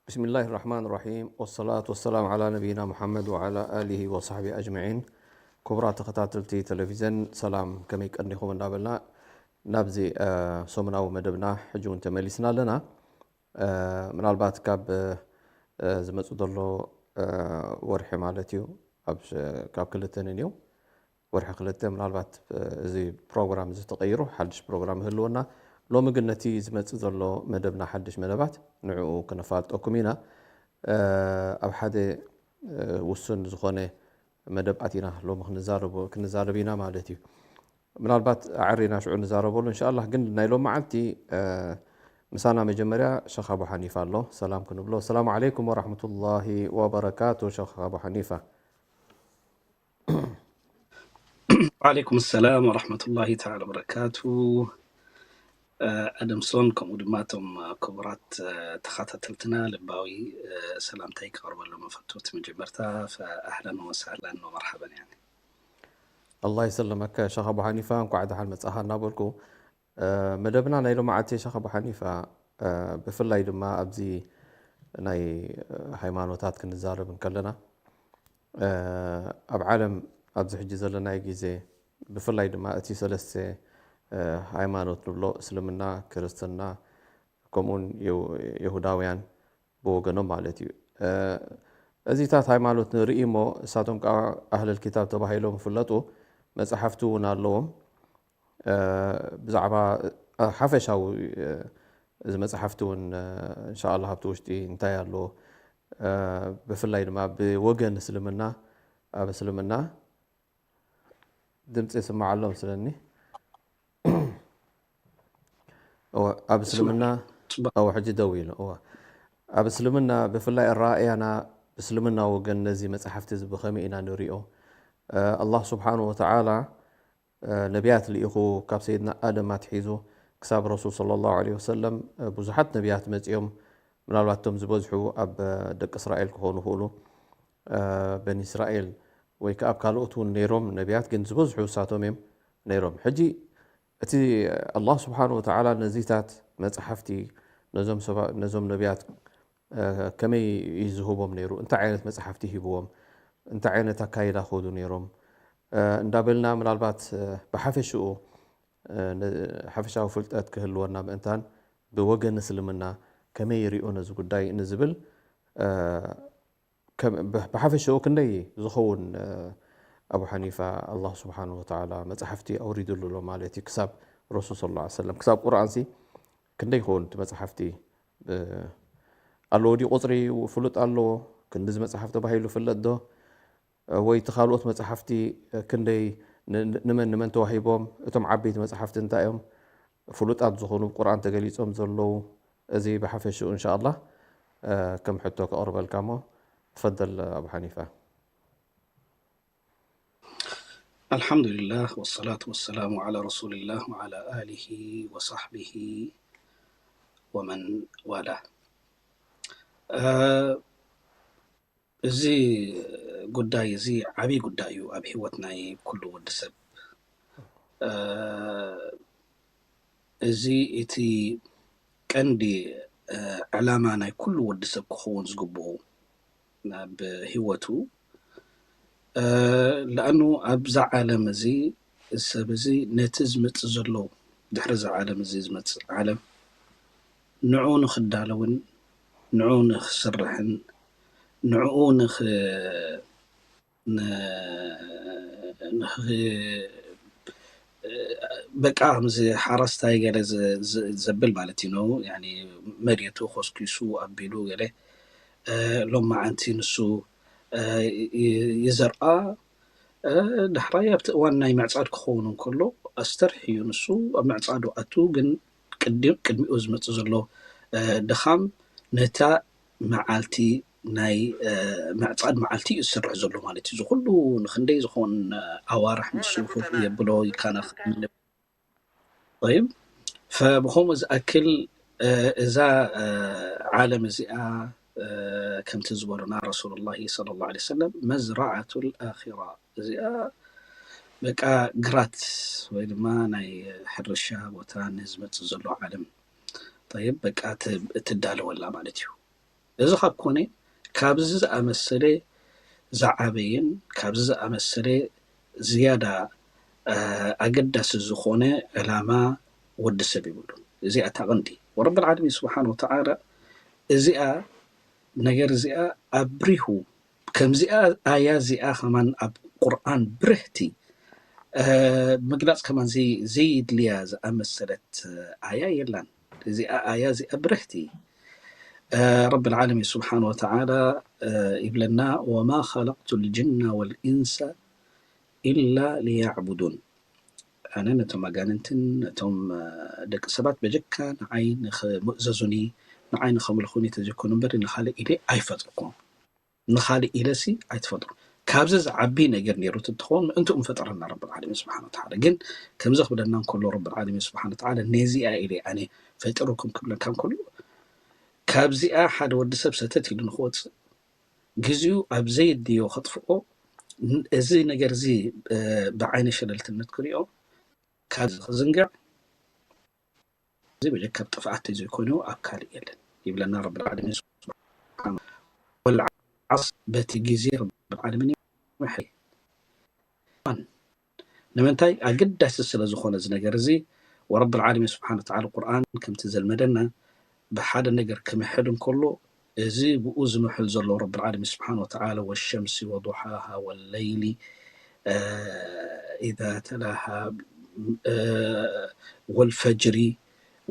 ብስሚላህ ራሕማን ራሒም፣ ወሰላቱ ወሰላም ዓላ ነቢይና ሙሓመድ ወዓላ ኣሊሂ ወሳሕቢ ኣጅመዒን። ክቡራት ተኸታተልቲ ቴሌቪዝን፣ ሰላም፣ ከመይ ቀኒኹም እንዳበልና ናብዚ ሰሙናዊ መደብና ሕጂ እውን ተመሊስና ኣለና። ምናልባት ካብ ዝመፁ ዘሎ ወርሒ ማለት እዩ፣ ካብ ክልተ ንንየው ወርሒ ክልተ ምናልባት እዚ ፕሮግራም እዚ ተቐይሩ ሓድሽ ፕሮግራም ይህልወና። ሎሚ ግን ነቲ ዝመፅእ ዘሎ መደብና ሓድሽ መደባት ንዕኡ ክነፋልጠኩም ኢና። ኣብ ሓደ ውሱን ዝኾነ መደብ ኣቲና ሎሚ ክንዛረብ ኢና ማለት እዩ። ምናልባት ኣዕሪና ሽዑ ንዛረበሉ እንሻላ። ግን ናይ ሎም መዓልቲ ምሳና መጀመርያ ሸኽ ኣቡ ሓኒፋ ኣሎ፣ ሰላም ክንብሎ። ሰላሙ ዓለይኩም ወራሕመቱላሂ ወበረካቱ ሸኽ ኣቡ ሓኒፋ። ወዓለይኩም ሰላም ወራሕመቱላሂ ተዓላ ወበረካቱ። ኣደምሶን ከምኡ ድማ እቶም ክቡራት ተኸታተልትና ልባዊ ሰላምታይ ክቐርበሎም መፈትወቲ መጀመርታ ኣህለን ወሳህለን ወመርሓበን። ያኒ ኣላህ ይሰለመካ ሸኽ ኣቡ ሓኒፋ፣ እንኳዕ ደሓን መጻኻ እናበልኩ መደብና ናይ ሎማዓልቲ ሸኽ ኣቡ ሓኒፋ ብፍላይ ድማ ኣብዚ ናይ ሃይማኖታት ክንዛረብ እንከለና ኣብ ዓለም ኣብዚ ሕጂ ዘለናይ ግዜ ብፍላይ ድማ እቲ ሰለስተ ሃይማኖት ንብሎ እስልምና፣ ክርስትና ከምኡውን የሁዳውያን ብወገኖም ማለት እዩ። እዚታት ሃይማኖት ንርኢ እሞ እሳቶም ከዓ ኣህለል ኪታብ ተባሂሎም ይፍለጡ፣ መፅሓፍቲ እውን ኣለዎም። ብዛዕባ ሓፈሻዊ እዚ መፅሓፍቲ እውን እንሻላ ኣብቲ ውሽጢ እንታይ ኣሎ፣ ብፍላይ ድማ ብወገን እስልምና፣ ኣብ እስልምና ድምፂ ይስማዕ ኣሎ ምስለኒ። ኣብ እስልምና ሕጂ ደው ኢሉ። ኣብ እስልምና ብፍላይ ኣረኣእያና ብእስልምና ወገን ነዚ መፅሓፍቲ እዚ ብኸመይ ኢና ንሪኦ? ኣላህ ስብሓን ወተዓላ ነቢያት ልኢኹ፣ ካብ ሰይድና ኣደም ኣትሒዙ ክሳብ ረሱል ሰለላሁ ዐለይሂ ወሰለም ብዙሓት ነቢያት መፂኦም። ምናልባት እቶም ዝበዝሑ ኣብ ደቂ እስራኤል ክኾኑ ይኽእሉ። በኒ እስራኤል ወይ ከዓ ኣብ ካልኦት እውን ነይሮም ነቢያት፣ ግን ዝበዝሑ እሳቶም እዮም ነይሮም። ሕጂ እቲ ኣላህ ስብሓን ወተዓላ ነዚታት መፅሓፍቲ ነዞም ነቢያት ከመይ እዩ ዝህቦም ነይሩ? እንታይ ዓይነት መፅሓፍቲ ሂብዎም? እንታይ ዓይነት ኣካይዳ ከዱ ነይሮም? እንዳበልና ምናልባት ብሓፈሽኡ ሓፈሻዊ ፍልጠት ክህልወና ምእንታን ብወገን እስልምና ከመይ ይሪኦ ነዚ ጉዳይ ንዝብል ብሓፈሽኡ ክንደይ ዝኸውን ኣቡ ሓኒፋ ኣላህ ስብሓን ወተዓላ መፅሓፍቲ ኣውሪድሉ ኣሎ ማለት እዩ። ክሳብ ረሱል ስ ሰለም ክሳብ ቁርኣንሲ ክንደይ ይኸውን እቲ መፅሓፍቲ ኣለዎ ድዩ? ቁፅሪ ፍሉጥ ኣለዎ? ክንዲዚ መፅሓፍ ተባሂሉ ፍለጥ ዶ? ወይ እቲ ካልኦት መፅሓፍቲ ክንደይ ንመን ንመን ተዋሂቦም? እቶም ዓበይቲ መፅሓፍቲ እንታይ እዮም? ፍሉጣት ዝኾኑ ቁርኣን ተገሊፆም ዘለዉ? እዚ ብሓፈሽኡ እንሻ ኣላህ ከም ሕቶ ከቕርበልካ እሞ ትፈደል ኣቡ ሓኒፋ። ኣልሓምዱሊላህ ወሰላቱ ወሰላሙ ዓላ ረሱሊላህ ወዓላ ኣሊሂ ወሳሕቢሂ ወመን ዋላ። እዚ ጉዳይ እዚ ዓብዪ ጉዳይ እዩ ኣብ ህይወት ናይ ኩሉ ወዲ ሰብ። እዚ እቲ ቀንዲ ዕላማ ናይ ኩሉ ወዲ ሰብ ክኸውን ዝግብኡ ኣብ ህይወቱ። ለኣኑ ኣብዛ ዓለም እዚ እዚ ሰብ እዚ ነቲ ዝመፅእ ዘሎ ድሕሪ እዚ ዓለም እዚ ዝመፅእ ዓለም ንዕኡ ንክዳለውን ንዕኡ ንክስርሕን ንዕኡ ንክ በቃ ከምዚ ሓረስታይ ገለ ዘብል ማለት እዩ። መሬቱ ኮስኪሱ ኣቢሉ ገለ ሎማዓንቲ ንሱ ይዘርኣ፣ ዳሕራይ ኣብቲ እዋን ናይ ምዕፃድ ክኸውን እንከሎ ኣስተርሕዩ ንሱ ኣብ ምዕፃዱ ኣቱ ግን ቅድሚኡ ዝመፅእ ዘሎ ድኻም ነታ መዓልቲ ናይ ምዕፃድ መዓልቲ እዩ ዝሰርሕ ዘሎ ማለት እዩ። ዝኩሉ ንክንደይ ዝኸውን ኣዋርሕ ንሱ ኮፍ የብሎ ይካናኸን። ይብ ፈብከምኡ ዝኣክል እዛ ዓለም እዚኣ ከምቲ ዝበሉና ረሱሉላሂ ሰለላሁ ዐለይሂ ወሰለም መዝራዓቱል ኣኺራ፣ እዚኣ በቃ ግራት ወይ ድማ ናይ ሕርሻ ቦታ ንዝመፅእ ዘሎ ዓለም ጠይብ በቃ እትዳለወላ ማለት እዩ። እዚ ካብ ኮነ ካብዚ ዝኣመሰለ ዝዓበየን ካብዚ ዝኣመሰለ ዝያዳ ኣገዳሲ ዝኾነ ዕላማ ወዲ ሰብ ይብሉን። እዚኣ እታ ቀንዲ ወረብል ዓለሚን ስብሓን ወተዓላ እዚኣ ነገር እዚኣ ኣብሪሁ ከምዚኣ ኣያ እዚኣ ከማን ኣብ ቁርኣን ብርህቲ ምግላፅ ከማን ዘይድልያ ዝኣመሰለት ኣያ የላን። እዚኣ ኣያ እዚኣ ብርህቲ ረብል ዓለሚን ስብሓን ወተዓላ ይብለና፣ ወማ ኸለቅቱ ልጅና ወልኢንሰ ኢላ ሊያዕቡዱን። ኣነ ነቶም ኣጋንንትን ነቶም ደቂ ሰባት በጀካ ንዓይ ንኽምእዘዙኒ ንዓይ ንኸምልኹኒ ተዘይኮኑ እምበር ንኻልእ ኢለ ኣይፈጥርኩም። ንኻልእ ኢለሲ ኣይትፈጥሩ። ካብዚ ዝዓቢ ነገር ነይሩ እንትኸውን ምእንትኡ ምፈጠረና ረብል ዓለሚን ስብሓን ወተዓላ። ግን ከምዚ ክብለና እንከሎ ረብል ዓለሚን ስብሓን ወተዓላ ነዚኣ ኢለ ኣነ ፈጢሩኩም ክብለካ እንከሎ ካብዚኣ ሓደ ወዲ ሰብ ሰተት ኢሉ ንክወፅእ ግዜኡ ኣብ ዘየድልዮ ከጥፍኦ እዚ ነገር እዚ ብዓይነ ሸለልትነት ክሪኦ ካብ ክዝንግዕ እዚ በጀካ ኣብ ጥፍኣት ዘይኮይኑ ኣብ ካልእ የለን ይብለና ረብል ዓለሚን። ወልዓስ በቲ ግዜ ረብል ዓለሚን ይምሕል። ንምንታይ ኣገዳሲ ስለ ዝኾነ እዚ ነገር እዚ ወረብል ዓለሚን ስብሓን ወተዓላ ቁርኣን ከምቲ ዘልመደና ብሓደ ነገር ክምሕል እንከሎ እዚ ብኡ ዝምሕል ዘሎ ረብል ዓለሚን ስብሓን ወተዓላ ወሸምሲ ወዱሓሃ ወለይሊ ኢዛ ተላሃ ወልፈጅሪ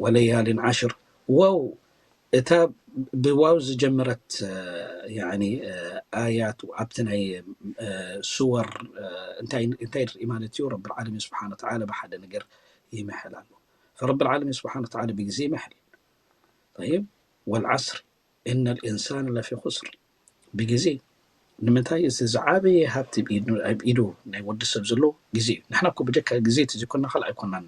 ወለያሊን ዓሽር ዋው እታ ብዋው ዝጀመረት ኣያት ኣብቲ ናይ ስወር እንታይ ንርኢ ማለት እዩ ረብል ዓለሚን ስብሓን ወተዓላ ብሓደ ነገር ይምሕል ኣሎ ፈረብል ዓለሚን ስብሓን ወተዓላ ብግዜ ይምሕል طيب والعصر إن الإنسان لفي خسر ብግዜ ንምንታይ እዚ ዝዓበየ ሃብቲ ኣብ ኢዱ ናይ ወዲ ሰብ ዘሎ ግዜ እዩ። ንሕና እኮ ብጀካ ግዜ ተዘይኮና ካልእ ኣይኮናን።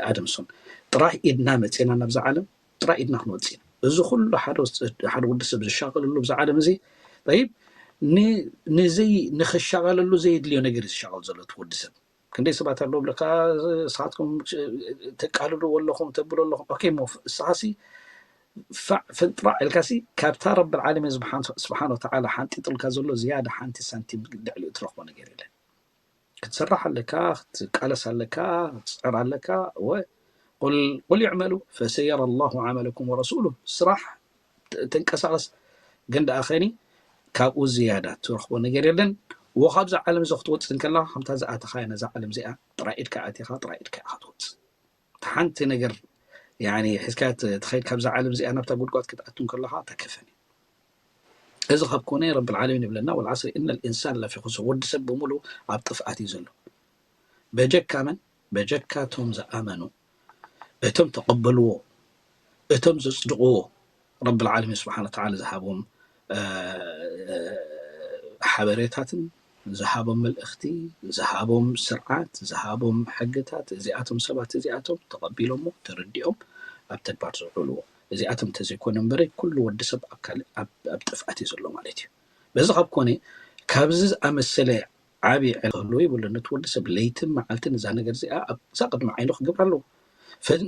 ኣደምሶን ጥራይ ኢድና መፅና ናብዛ ዓለም ጥራይ ኢድና ክንወፅእ ኢና። እዚ ኩሉ ሓደ ወዲ ሰብ ዝሻቀለሉ ብዛ ዓለም እዚ ይብ ንዘይ ንክሻቀለሉ ዘየድልዮ ነገር ዝሻቀል ዘሎ እቲ ወዲ ሰብ ክንደይ ሰባት ኣለዉ ብለካ ንስኻትኩም ተቃልልዎ ኣለኹም ተብሎ ኣለኹም ኦኬ ሞ ንስኻሲ ፋዕ ፍንጥራዕ ኢልካሲ ካብታ ረብል ዓለሚን ስብሓን ወተዓላ ሓንጢጥልካ ዘሎ ዝያዳ ሓንቲ ሳንቲም ልዕሊኡ ትረኽቦ ነገር የለን ክትስራሕ ኣለካ ክትቃለስ ኣለካ ክትፅዕር ኣለካ ወ ቁል ይዕመሉ ፈሰየረ ላሁ ዓመለኩም ወረሱሉ ስራሕ ተንቀሳቐስ ግን ደኣ ኸኒ ካብኡ ዝያዳ ትረኽቦ ነገር የለን ወ ካብዛ ዓለም እዚ ክትወፅእ እንከለካ ከምታ ዝኣተኻያ ነዛ ዓለም እዚኣ ጥራይ ኢድካ ኣቲኻ ጥራይ ኢድካ ኢኻ ትወፅእ ሓንቲ ነገር ሒዝካ ትኸይድ ካብዛ ዓለም እዚኣ ናብታ ጉድጓድ ክትኣቱ እንከለካ ተከፈን እዚ ካብ ኮነ ረብል ዓለሚን ይብለና ወልዓስሪ እነ ልኢንሳን ለፊ ኹስር ወዲ ሰብ ብምሉ ኣብ ጥፍኣት እዩ ዘሎ በጀካ መን በጀካ እቶም ዝኣመኑ እቶም ተቐበልዎ እቶም ዘፅድቕዎ ረብል ዓለሚን ስብሓን ወተዓላ ዝሃቦም ሓበሬታትን ዝሃቦም መልእኽቲ ዝሃቦም ስርዓት ዝሃቦም ሕግታት እዚኣቶም ሰባት እዚኣቶም ተቐቢሎሞ ተረዲኦም ኣብ ተግባር ዘውዕልዎ እዚኣቶም እንተዘይኮነ እምበረ ኩሉ ወዲ ሰብ ኣብ ካልእ ኣብ ጥፍኣት እዩ ዘሎ ማለት እዩ በዚ ካብ ኮነ ካብዚ ዝኣመሰለ ዓብዪ ዕላማ ክህልዎ የብሉን። እቲ ወዲ ሰብ ለይትን መዓልትን እዛ ነገር እዚኣ ኣብዛ ቅድሚ ዓይኑ ክገብራ ኣለዎ።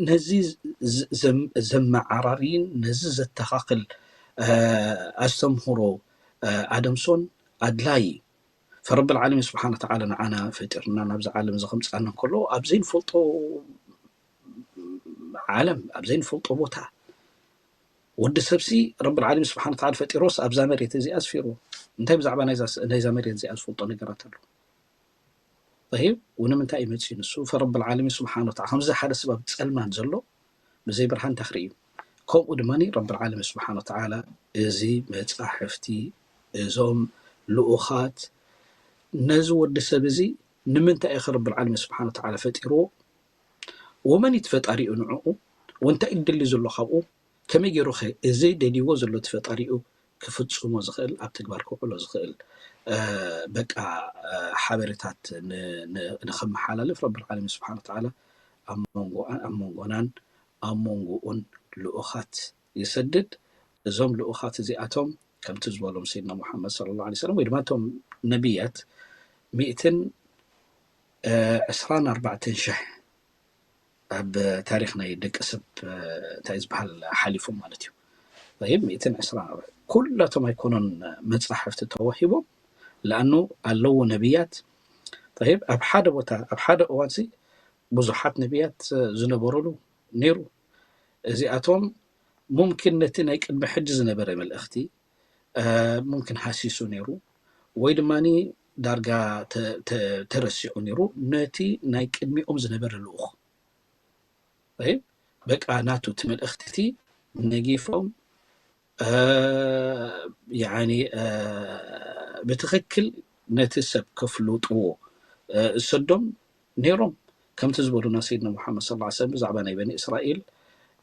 ነዚ ዘመዓራርይን ነዚ ዘተኻኽል ኣስተምህሮ ኣደምሶን ኣድላይ እዩ። ፈረብል ዓለሚን ስብሓነ ወተዓላ ንዓና ፈጢርና ናብዚ ዓለም እዚ ከምፅኣና እንከሎ ኣብ ዘይንፈልጦ ዓለም ኣብ ዘይንፈልጦ ቦታ ወዲ ሰብሲ ረብል ዓለሚን ስብሓነ ወተዓላ ፈጢሮስ ኣብዛ መሬት እዚኣ ኣስፊርዎ እንታይ ብዛዕባ ናይዛ መሬት እዚኣ ዝፈልጦ ነገራት ኣሎ ይብ ንምንታይ እዩ መፅኡ ንሱ ፈረብል ዓለሚን ስብሓነ ወተዓላ ከምዚ ሓደ ሰብ ኣብ ፀልማት ዘሎ ብዘይ ብርሃን እንታይ ክርኢ እዩ ከምኡ ድማ ረብል ዓለሚን ስብሓነ ወተዓላ እዚ መፃሕፍቲ እዞም ልኡኻት ነዚ ወዲ ሰብ እዚ ንምንታይ እዩ ረብል ዓለሚን ስብሓነ ወተዓላ ፈጢርዎ ወመን እዩ ፈጣሪኡ ንዕኡ ወንታይ እዩ ደልዩ ዘሎ ካብኡ ከመይ ገይሩ ኸ እዚ ደልይዎ ዘሎ እቲ ፈጣሪኡ ክፍፅሞ ዝኽእል ኣብ ተግባር ክውዕሎ ዝኽእል በቃ ሓበሬታት ንኸመሓላልፍ ረብል ዓለሚን ስብሓነ ወተዓላ ኣብ መንጎናን ኣብ መንጎኡን ልኡኻት ይሰድድ እዞም ልኡኻት እዚኣቶም ከምቲ ዝበሎም ሰይድና ሙሓመድ ሰለላሁ ዐለይሂ ወሰለም ወይ ድማ እቶም ነቢያት ሚእትን ዕስራን ኣርባዕተን ሽሕ ኣብ ታሪኽ ናይ ደቂ ሰብ እንታይ ዝበሃል ሓሊፎም ማለት እዩ። ይህም ሚእትን ዕስራን ኩላቶም ኣይኮኑን መጻሕፍቲ ተዋሂቦም ለኣኑ ኣለዉ ነቢያት ይብ ኣብ ሓደ ቦታ ኣብ ሓደ እዋንሲ ብዙሓት ነቢያት ዝነበሩሉ ነይሩ። እዚኣቶም ሙምኪን ነቲ ናይ ቅድሚ ሕጂ ዝነበረ መልእኽቲ ሙምኪን ሃሲሱ ነይሩ ወይ ድማ ዳርጋ ተረሲዑ ነይሩ። ነቲ ናይ ቅድሚኦም ዝነበረ ልኡኽ በቃ ናቱ እቲ መልእኽቲ ነጊፎም ብትኽክል ነቲ ሰብ ከፍልጥዎ ዝሰዶም ነይሮም። ከምቲ ዝበሉና ሰይድና ሙሓመድ صلى الله عليه وسلم ብዛዕባ ናይ በኒ እስራኤል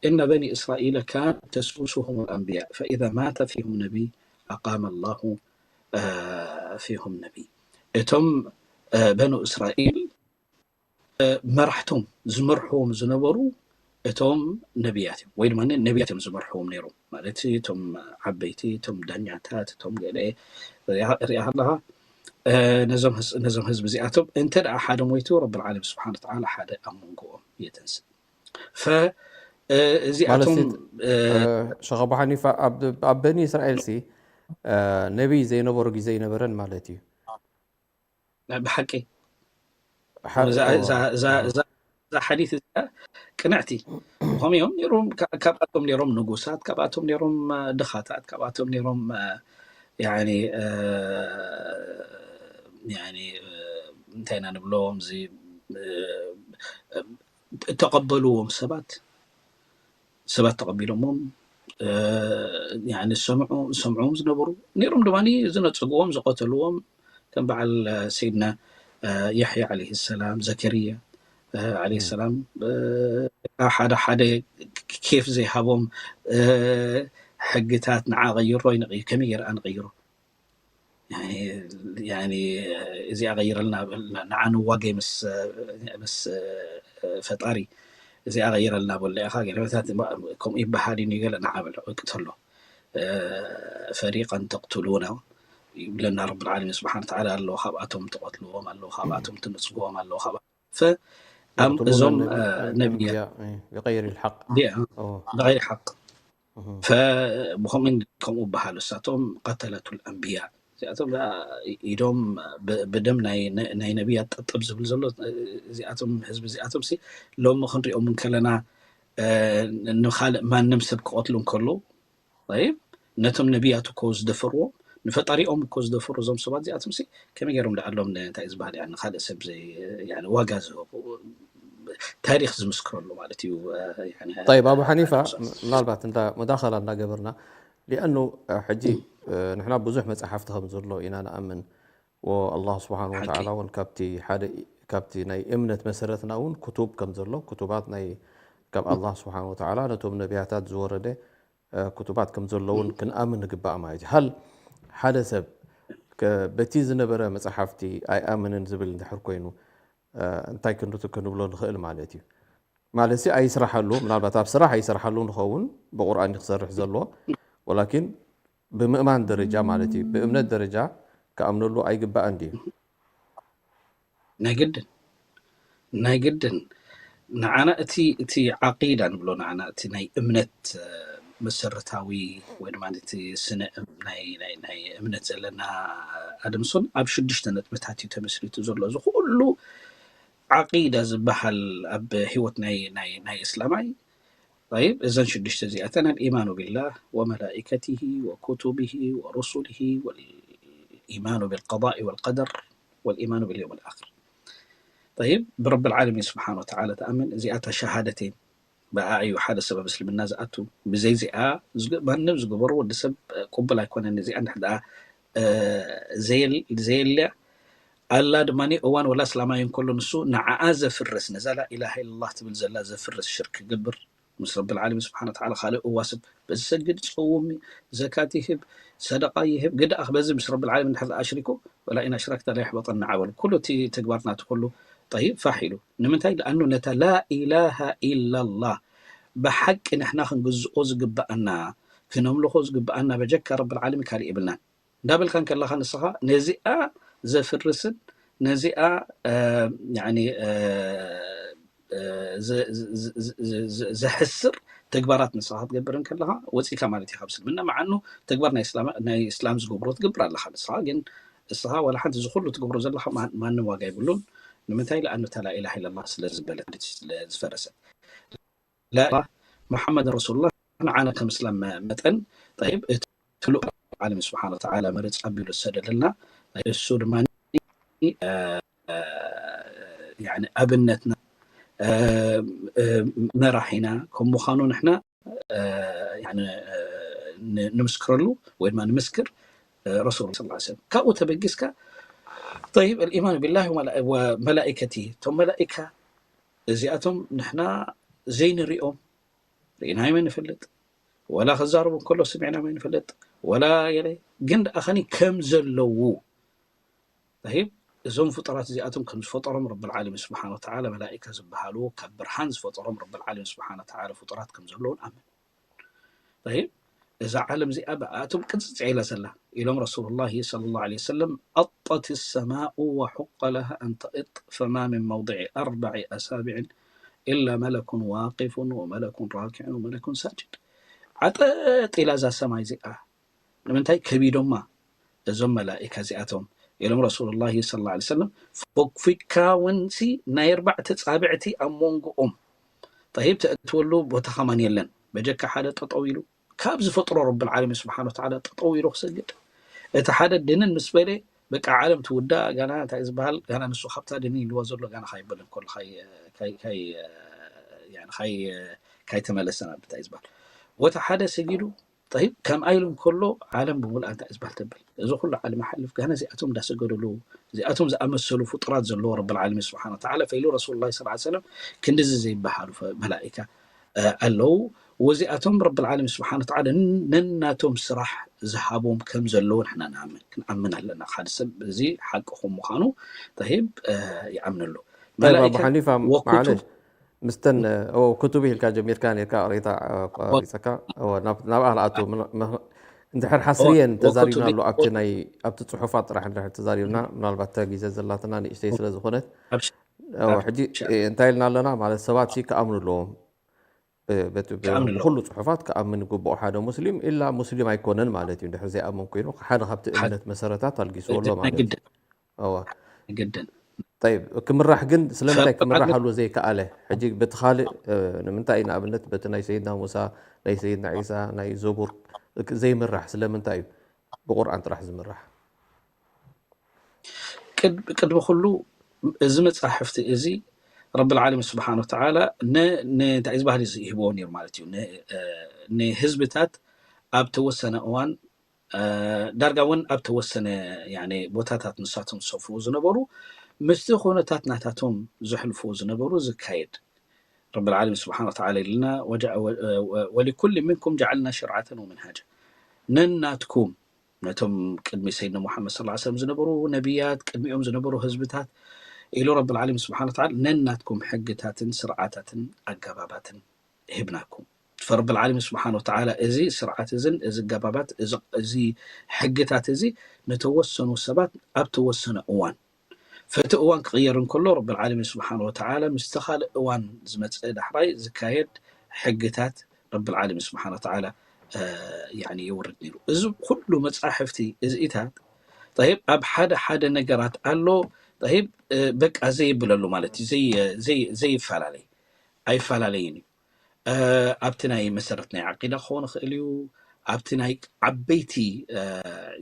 إن بني إسرائيل كانت تسوسهم الأنبياء فإذا مات فيهم نبي أقام الله فيهم نبي እቶም በኑ እስራኤል መራሕቶም ዝመርሕዎም ዝነበሩ እቶም ነቢያት እዮም ወይ ድማ ነቢያት እዮም ዝመርሕዎም ነይሮም ማለት እቶም ዓበይቲ እቶም ዳኛታት እቶም ገለ ሪኣ ኣለኻ ነዞም ህዝቢ እዚኣቶም እንተ ደኣ ሓደ ሞይቱ ረብል ዓለም ስብሓን ተዓላ ሓደ ኣብ መንጎኦም የተንስእ ፈእዚኣቶም ሸኸ ሓኒፋ ኣብ በኒ እስራኤል ሲ ነቢይ ዘይነበሩ ግዜ ይነበረን ማለት እዩ ብሓቂ እዛ ሓዲት እዚኣ ቅንዕቲ ከምኡ እዮም ነይሮም ካብኣቶም ነይሮም ንጉሳት ካብኣቶም ነይሮም ድኻታት ካብኣቶም ነይሮም እንታይ ኢና ንብሎም እዚ እተቐበልዎም ሰባት ሰባት ተቐቢሎሞም ዝሰምዑ ዝሰምዑዎም ዝነበሩ ነይሮም ድማ ዝነፀግዎም ዝቐተልዎም ከም በዓል ሰይድና ያሕያ ዓለይሂ ሰላም ዘከርያ ዓለይሂ ሰላም ሓደ ሓደ ኬፍ ዘይሃቦም ሕግታት ንዓ ቀይሮ ይንቀይ ከመይ ገይረ ኣንቀይሮ እዚኣ ቀይረልና ንዓ ንዋገይ ምስ ፈጣሪ እዚኣ ቀይረልና በሎ ኢኻ ገለታት ከምኡ ይበሃል እዩ ገለ ንዓ በሎ እቅተሎ ፈሪቀን ተቅትሉና ይብለና ረብ ዓለሚን ስብሓን ተዓላ ኣለዎ ካብኣቶም ትቐትልዎም ኣለዎ ካብኣቶም ትንፅግዎም ኣለዎ ካብ እዞም ነቢያ ይቀይር ሓቅ ብغير ሓቅ ብኸምኡ ከምኡ በሃሉ እሳቶም ቀተለቱ ኣንብያ እዚኣቶም ኢዶም ብደም ናይ ነቢያት ጠጠብ ዝብል ዘሎ እዚኣቶም ህዝቢ እዚኣቶም ሲ ሎሚ ክንሪኦም እንከለና ንካልእ ማንም ሰብ ክቐትሉ እንከሎ ነቶም ነቢያት እኮ ዝደፈርዎም ንፈጣሪኦም እኮ ዝደፈሩ እዞም ሰባት እዚኣቶም ሲ ከመይ ገይሮም ደዓሎም እንታይ ዝበሃል ንካልእ ሰብ ዋጋ ዝህቡ ታሪክ ዝምስክረሉ ማለት እዩ طيب ኣቡ ሓኒፋ ምናልባት እንዳ ሙዳኸላ እንዳገበርና ሊኣኑ ሕጂ ንሕና ብዙሕ መፅሓፍቲ ከም ዘሎ ኢና ንኣምን ወኣላህ ስብሓን ወተዓላ እውን ካብቲ ሓደ ካብቲ ናይ እምነት መሰረትና እውን ክቱብ ከም ዘሎ ክቱባት ናይ ካብ ኣላህ ስብሓን ወተዓላ ነቶም ነቢያታት ዝወረደ ክቱባት ከም ዘለውን ክንኣምን ንግባእ ማለት እዩ ሃል ሓደ ሰብ በቲ ዝነበረ መፅሓፍቲ ኣይኣምንን ዝብል እንድሕር ኮይኑ እንታይ ክንብሎ ንኽእል ማለት እዩ ማለት ኣይስራሐሉ ምናልባት ኣብ ስራሕ ኣይስራሐሉ ንኸውን ብቁርኣን ክሰርሕ ዘለዎ ወላኪን ብምእማን ደረጃ ማለት እዩ ብእምነት ደረጃ ክኣምነሉ ኣይግባእን ድዩ ናይ ግድን ናይ ግድን ንዓና እቲ እቲ ዓቂዳ ንብሎ ንዓና እቲ ናይ እምነት መሰረታዊ ወይ ድማ እቲ ስነ ናይ እምነት ዘለና ኣድምሱን ኣብ ሽዱሽተ ነጥብታት እዩ ተመስሪቱ ዘሎ እዚ ኩሉ ዓቂዳ ዝበሃል ኣብ ህይወት ናይ ናይ ናይ እስላማይ طيب እዘን ሽዱሽተ እዚኣተን الإيمان بالله وملائكته وكتبه ورسله والإيمان بالقضاء والقدر والإيمان باليوم الآخر طيب برب العالمين سبحانه وتعالى تأمن እዚኣታ ሸሃደተን ብኣ እዩ ሓደ ሰብ ኣብ እስልምና ዝኣቱ ብዘይ እዚኣ ማንም ዝገበሩ ወዲ ሰብ ቅቡል ኣይኮነን እዚኣ እንድሕር ደኣ ዘየልያ ኣላ ድማ እዋን ወላ እስላማይ እንከሎ ንሱ ንዓኣ ዘፍርስ ነዛ ላኢላሃ ኢላላህ ትብል ዘላ ዘፍርስ ሽርክ ክገብር ምስ ረብል ዓለሚን ስብሓን ወተዓላ ካልእ እዋስብ በዚ ሰግድ ፀውም ዘካት ይህብ ሰደቃ ይህብ ግድኣኽ በዚ ምስ ረብል ዓለሚን እንድሕር ኣሽሪኩ ወላ ኢን ኣሽረክተ ለየሕበጠና ዓመሉ ኩሉ እቲ ተግባር ናቱ ኩሉ ጠይብ ፋሕ ኢሉ ንምንታይ ለኣኑ ነታ ላኢላሃ ኢላላህ ብሓቂ ንሕና ክንግዝኦ ዝግበኣና ክነምልኾ ዝግብኣና በጀካ ረብል ዓለሚን ካልእ የብልናን። እንዳበልካ እንከለኻ ንስኻ ነዚኣ ዘፍርስን ነዚኣ ዘሕስር ተግባራት ንስኻ ክትገብር እንከለኻ ወፂእካ ማለት እዩ ካብ እስልምና። መዓኑ ተግባር ናይ እስላም ዝገብሮ ትገብር ኣለኻ ንስኻ። ግን እስኻ ዋላ ሓንቲ ዝኩሉ ትገብሮ ዘለኻ ማንም ዋጋ ይብሉን። ንምንታይ? ለኣኑ እታ ላኢላሃ ኢለላህ ስለ ዝበለት ማለት እዩ፣ ስለ ዝፈረሰት። ላኢላሃ ሙሓመድ ረሱሉላህ ንዓና ከም እስላም መጠን፣ ጠይብ፣ እቲ ልኡል ዓለም ስብሓነ ወተዓላ መርፅ ኣቢሉ ዝሰደደልና፣ እሱ ድማ ኣብነትና፣ መራሒና ከም ምዃኑ ንሕና ንምስክረሉ ወይ ድማ ንምስክር ረሱል ስ ሰለም። ካብኡ ተበጊስካ፣ ጠይብ፣ الإيمان بالله وملائكته، እቶም መላኢካ እዚኣቶም ንሕና ዘይንሪኦም፣ ርኢናዮም ኣይንፈልጥ፣ ወላ ክዛረቡ እንከሎ ስሚዕናዮም ኣይንፈልጥ፣ ወላ ገለ፣ ግን ደኣ ኸኒ ከም ዘለዉ፣ ጠይብ፣ እዞም ፍጡራት እዚኣቶም ከም ዝፈጠሮም ረብል ዓለሚን ስብሓነ ወተዓላ፣ መላኢካ ዝበሃሉ ካብ ብርሃን ዝፈጠሮም ረብል ዓለሚን ስብሓነ ወተዓላ ፍጡራት ከም ዘለዉ ንኣምን። ጠይብ፣ እዛ ዓለም እዚኣ ብኣቶም ቅጽጽ ኢላ ዘላ፣ ኢሎም ረሱሉላሂ ሰለላሁ ዐለይሂ ወሰለም፣ أطت السماء وحق لها أن تئط، فما من موضع أربع أصابع إلا ملك واقف وملك راكع وملك ساجد። ዓጠጥ ኢላ እዛ ሰማይ እዚኣ። ንምንታይ ከቢዶማ እዞም መላኢካ እዚኣቶም? ኢሎም ረሱሉላሂ ሰለላሁ ዐለይሂ ወሰለም፣ ፎክፊካ እውን ሲ ናይ ኣርባዕተ ጻብዕቲ ኣብ መንጎኦም፣ ጠይብ፣ ተእትወሉ ቦታ ኸማን የለን። በጀካ ሓደ ጠጠው ኢሉ፣ ካብ ዝፈጥሮ ረብል ዓለሚን ስብሓነ ወተዓላ ጠጠው ኢሉ ክሰግድ። እቲ ሓደ ድንን ምስ በለ፣ በቃ ዓለም ትውዳእ፣ ጋና እንታይ ዝበሃል፣ ጋና ንሱ ካብታ ድንን ኢልዋ ዘሎ ጋና ካይበለን ከሎ፣ ካይ-፣ ካይ-፣ ካይ-፣ ያኒ ካይ-፣ ካይተመለሰ ናብ እንታይ ዝበሃል። ወቲ ሓደ ሰጊዱ፣ ጠይብ፣ ከምኣ ኢሉ እንከሎ ዓለም ብምልኣ እንታይ ዝበሃል ተብል። እዚ ኩሉ ዓለም ሓልፍ፣ ጋና እዚኣቶም እንዳሰገዱሉ፣ እዚኣቶም ዝኣመሰሉ ፍጡራት ዘለዎ ረብል ዓለሚን ስብሓነ ወተዓላ፣ ፈኢሉ ረሱሉላሂ ሰለላሁ ዐለይሂ ወሰለም ክንድዚ ዘይበሃሉ ፈ-፣ መላኢካ፣ እ፣ ኣለዉ። ወዚኣቶም ረብል ዓለሚን ስብሓነ ወተዓላ ን-፣ ነናቶም ስራሕ ዝሃቦም ከም ዘለዉ ንሕና ንኣምን፣ ክንኣምን ኣለና። ሓደ ሰብ እዚ ሓቂ ከም ምዃኑ፣ ጠይብ፣ እ፣ ይኣምነሉ። ጠይብ፣ ኣቡ መላኢካ ሓኒፋ፣ ወኩቱ-፣ ማዕለሽ፣ ምስተን፣ እ፣ ኦ፣ ኩቱብ ኢልካ ጀሚርካ ኔርካ፣ ቅሬታ፣ እ፣ ኦ፣ ቋሪጸካ። ኦ፣ ናብ-፣ ናብኣ ንኣቱ። ምን-፣ ምን-፣ እንድሕር ሓስርየን ኦ፣ ተዛሪብና ወኩቱብ ኣሎ፣ ኣብቲ ናይ፣ ኣብቲ ጽሑፋት ጥራሕ እንድሕር ተዛሪብና፣ ምናልባት እታ ግዜ ዘላትና ንእሽተይ ስለ ዝኾነት። ኣብሽ-፣ ኦ፣ ኣብሽ-፣ ሕጂ፣ እ፣ እንታይ ኢልና ኣለና? ማለት ሰባት ሲ ክኣምኑ ኣለዎም። ብ-፣ በቲ ብ-፣ ክኣምን ኣለዎ። ብኹሉ ጽሑፋት ክኣምን ይግብኦ ሓደ ሙስሊም፣ ኢላ ሙስሊም ኣይኮነን ማለት እዩ። እንድሕር ዘይኣምን ኮይኑ፣ ሓደ ካብቲ ናይ እምነት መሰረታት ኣልጊስዎ ኣሎ ናይ ማለት እዩ። ግድን። እዋ። ግድን። ጠይብ፣ ክምራሕ ግን ስለምንታይ ፈርቂ ክምራሕ ማለት ኣለዎ ዘይከኣለ? ሕጂ በቲ ካልእ፣ እ፣ ንምንታይ ንኣብነት በቲ ናይ ሰይድና ሙሳ፣ ናይ ሰይድና ዒሳ፣ ናይ ዘቡር ክ-፣ ዘይምራሕ ስለምንታይ እዩ ብቁርኣን ጥራሕ ዝምራሕ? ቅድ-፣ ቅድሚ ኩሉ እዚ መጻሕፍቲ እዚ ረብል ዓለሚን ስብሓነ ወተዓላ ን-፣ ን-፣ እንታይ ዝበሃል እዩ ዝህብዎ ነይሩ ማለት እዩ። ን-፣ እ፣ ንህዝብታት ኣብ ተወሰነ እዋን፣ እ፣ ዳርጋ እውን ኣብ ተወሰነ፣ ያኒ፣ ቦታታት ንሳቶም ዝሰፍሩ ዝነበሩ፣ ምስቲ ኩነታት ናታቶም ዘሕልፉ ዝነበሩ ዝካየድ። ረብል ዓለሚን ስብሓነ ወተዓላ ኢልና፣ ወጀ-፣ ወ-፣ ወ-፣ ወሊኩል ሚንኩም ጀዓልና ሽርዓተን ወመንሃጃ። ነናትኩም፣ ነቶም ቅድሚ ሰይድና ሙሓመድ ሰለላሁ ዐለይሂ ወሰለም ዝነበሩ ነቢያት፣ ቅድሚኦም ዝነበሩ ህዝብታት፣ ኢሉ ረብል ዓለሚን ስብሓነ ወተዓላ ነናትኩም ሕግታትን ስርዓታትን ኣገባባትን ሂብናኩም። ፈረብል ዓለሚን ስብሓነ ወተዓላ እዚ ስርዓት እዝን እዚ ኣገባባት፣ እዚ፣ እዚ ሕግታት እዚ ንተወሰኑ ሰባት ኣብ ተወሰነ እዋን፣ ፈቲ እዋን ክቕየር እንከሎ፣ ረብል ዓለሚን ስብሓነ ወተዓላ ምስቲ ካልእ እዋን ዝመጽእ ዳሕራይ ዝካየድ ሕግታት ረብል ዓለሚን ስብሓነ ወተዓላ፣ እ፣ ያኒ የውርድ ነይሩ። እዚ ኩሉ መጻሕፍቲ እዚኢታት፣ ጠይብ፣ ኣብ ሓደ ሓደ ነገራት ኣሎ፣ ጠይብ፣ እ፣ በቃ ዘይብለሉ ማለት እዩ፣ ዘይ-፣ ዘይ-፣ ዘይፈላለይ፣ ኣይፈላለይን እዩ። እ፣ ኣብቲ ናይ መሰረት ናይ ዓቂዳ ክኸውን ይኽእል እዩ፣ ኣብቲ ናይ ዓበይቲ፣ እ፣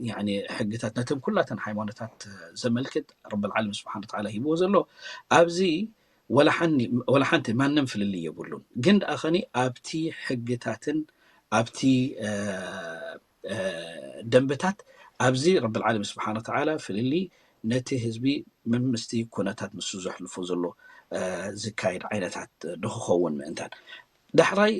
ያኒ ሕግታት ነተን ኩላተን ሃይማኖታት ዘመልክት ረብል ዓለሚን ስብሓነ ወተዓላ ሂብዎ ዘሎ፣ ኣብዚ ወላ ሓኒ-፣ ወላ ሓንቲ ማንም ፍልልይ የብሉን። ግን ደኣ ኸኒ ኣብቲ ሕግታትን ኣብቲ፣ እ፣ እ፣ ደንብታት ኣብዚ ረብል ዓለሚን ስብሓነ ወተዓላ ፍልልይ ነቲ ህዝቢ ም-፣ ምስቲ ኩነታት ንሱ ዘሕልፎ ዘሎ፣ እ፣ ዝካየድ ዓይነታት ንክኸውን ምእንታን። ዳሕራይ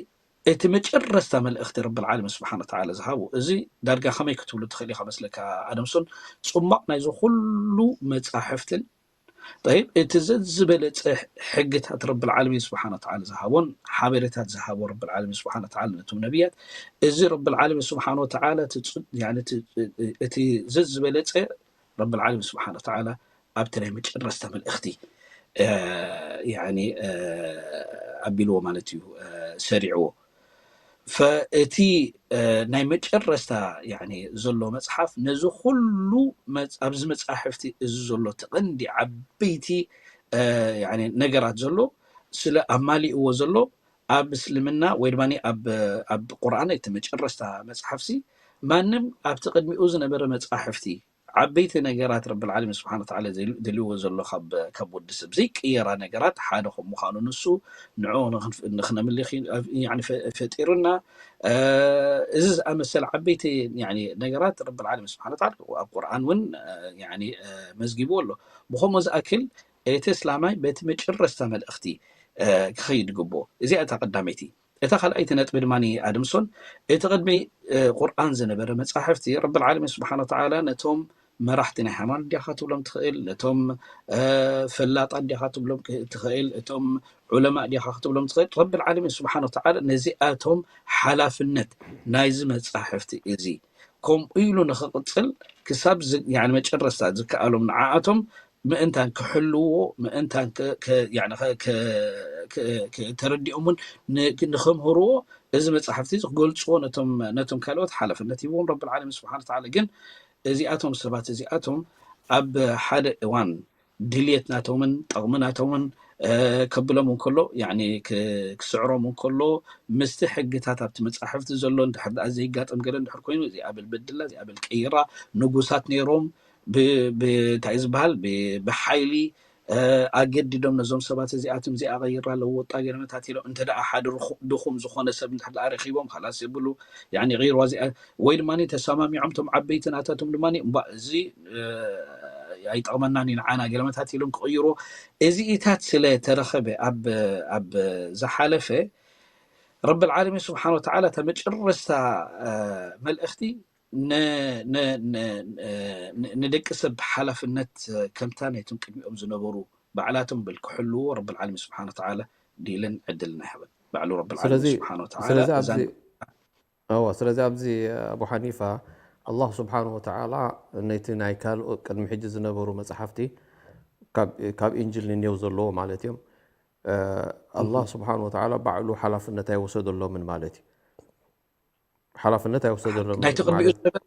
እቲ መጨረስታ መልእኽቲ ረብል ዓለሚን ስብሓነ ወተዓላ ዝሃቦ፣ እዚ ዳርጋ ከመይ ክትብሉ ትኽእል ኢኻ መስለካ ኣደምሶን፣ ጽሟቕ ናይዚ ኩሉ መጻሕፍትን ጠይብ፣ እቲ ዘዝበለጸ ሕግታት ረብል ዓለሚን ስብሓነ ወተዓላ ዝሃቦን ሓበሬታት ዝሃቦ ረብል ዓለሚን ስብሓነ ወተዓላ ነቶም ነቢያት፣ እዚ ረብል ዓለሚን ስብሓነ ወተዓላ እቲ ጽ-፣ ያኒ እቲ፣ እቲ ዘዝበለጸ ረብል ዓለሚን ስብሓነ ወተዓላ ኣብቲ ናይ መጨረስታ መልእኽቲ፣ እ፣ ያኒ፣ እ፣ ኣቢልዎ ማለት እዩ፣ እ፣ ሰሪዕዎ። ፈእቲ፣ እ፣ ናይ መጨረስታ ያኒ ዘሎ መጽሓፍ ነዚ ኩሉ መጽ-፣ ኣብዚ መጻሕፍቲ እዚ ዘሎ እቲ ቀንዲ ዓበይቲ፣ እ፣ ያኒ ነገራት ዘሎ ስለ ኣማሊእዎ ዘሎ ኣብ እስልምና ወይ ድማ ኣብ፣ ኣብ ቁርኣን እቲ መጨረስታ መጽሓፍሲ ማንም ኣብቲ ቅድሚኡ ዝነበረ መጻሕፍቲ ዓበይቲ ነገራት ረብል ዓለሚን ስብሓነ ወተዓላ ዘል-፣ ደልዎ ዘሎ ካብ፣ ካብ ወዲ ሰብ ዘይቅየራ ነገራት ሓደ ከም ምዃኑ ንሱ ንዕኡ ንኽንፍ-፣ ንኽነምልኽ ይ-፣ ኣብ-፣ ያኒ ፈ-፣ ፈጢሩና። እ፣ እዚ ዝኣመሰለ ዓበይቲ ያኒ ነገራት ረብል ዓለሚን ስብሓነ ወተዓላ ኣብ ቁርኣን እውን፣ እ፣ ያኒ፣ እ፣ መዝጊቡ ኣሎ። ብኸምኡ ዝኣክል እቲ እስላማይ በቲ መጨረስታ መልእኽቲ፣ እ፣ ክኸይድ ግብኦ። እዚኣ እታ ቀዳመይቲ። እታ ካልኣይቲ ነጥቢ ድማ ኣድምሶን፣ እቲ ቅድሚ፣ እ፣ ቁርኣን ዝነበረ መጻሕፍቲ ረብል ዓለሚን ስብሓነ ወተዓላ ነቶም መራሕቲ ናይ ሃይማኖት ዲኻ ክትብሎም ትኽእል፣ ነቶም፣ እ፣ ፈላጣት ዲኻ ክትብሎም ክ-፣ ትኽእል፣ እቶም ዑለማእ ዲኻ ክትብሎም ትኽእል። ረብል ዓለሚን ስብሓነ ወተዓላ ነዚኣቶም ሓላፍነት ናይዚ መጻሕፍቲ እዚ ከምኡ ኢሉ ንኽቕጽል ክሳብ ዝ-፣ ያኒ መጨረስታ ዝከኣሎም ንዓኣቶም ምእንታን ክሕልዎ፣ ምእንታን ከ-፣ ከ-፣ ያኒ ከ-፣ ከ-፣ ከ-፣ ከ-፣ ተረዲኦምን ን-፣ ንኽምህርዎ እዚ መጻሕፍቲ እዚ ክገልጽዎ ነቶም፣ ነቶም ካልኦት ሓላፍነት ሂብዎም ረብል ዓለሚን ስብሓነ ወተዓላ። ግን እዚኣቶም ሰባት እዚኣቶም ኣብ ሓደ እዋን ድልየት ናቶምን ጠቕሚ ናቶምን፣ እ፣ ከብሎም እንከሎ፣ ያኒ ክ-፣ ክስዕሮም እንከሎ፣ ምስቲ ሕግታት ኣብቲ መጻሕፍቲ ዘሎ እንድሕር ደኣ ዘይጋጠም ገለ እንድሕር ኮይኑ፣ እዚኣ በል በድላ፣ እዚኣ በል ቀይራ፣ ንጉሳት ነይሮም፣ ብ-፣ ብ-፣ እንታይ እዩ ዝበሃል? ብ-፣ ብሓይሊ፣ እ፣ ኣገዲዶም ነዞም ሰባት እዚኣቶም እዚኣ ቀይራ ለወጣ ገለ መታት ኢሎም፣ እንተ ደኣ ሓደ ርኹ-፣ ድኹም ዝኾነ ሰብ እንድሕር ደኣ ረኺቦም፣ ኻላስ የብሉ፣ ያኒ ቀይርዋ እዚኣ፣ ወይ ድማ ተሰማሚዖም እቶም ዓበይቲ ናታቶም ድማ፣ እምባ፣ እዚ፣ እ፣ ኣይጠቕመናን እዩ ንዓና ገለ መታት ኢሎም ክቕይርዎ። እዚኢታት ስለ ተረኸበ ኣብ፣ ኣብ ዝሓለፈ ረብል ዓለሚን ስብሓነ ወተዓላ እታ መጨረስታ፣ እ፣ መልእኽቲ ን-፣ ን-፣ ን-፣ ን-፣ ንደቂ ሰብ ሓላፍነት ከምታ ናይቶም ቅድሚኦም ዝነበሩ ባዕላቶም በል ክሕልዎ ረብል ዓለሚን ስብሓነ ወተዓላ ዲልን ዕድልን ኣይሃበን። ባዕሉ ረብል ዓለሚን ስለዚ፣ ስብሓነ ወተዓላ ስለዚ እዛ ኣብዚ፣ እወ፣ ስለዚ ኣብዚ ኣቡ ሓኒፋ ኣላህ ስብሓነ ወተዓላ ነቲ ናይ ካልኦት ቅድሚ ሕጂ ዝነበሩ መጽሓፍቲ ካብ፣ ካብ ኢንጅል ንኔው ዘለዎ ማለት እዮም። እ፣ ኣላህ ስብሓነ ወተዓላ ባዕሉ ሓላፍነት ኣይወሰደሎምን ማለት እዩ። ሓላፍነት ኣይወሰደሎምን ናይቲ ቅድሚኡ ማለት ዝነበረ፣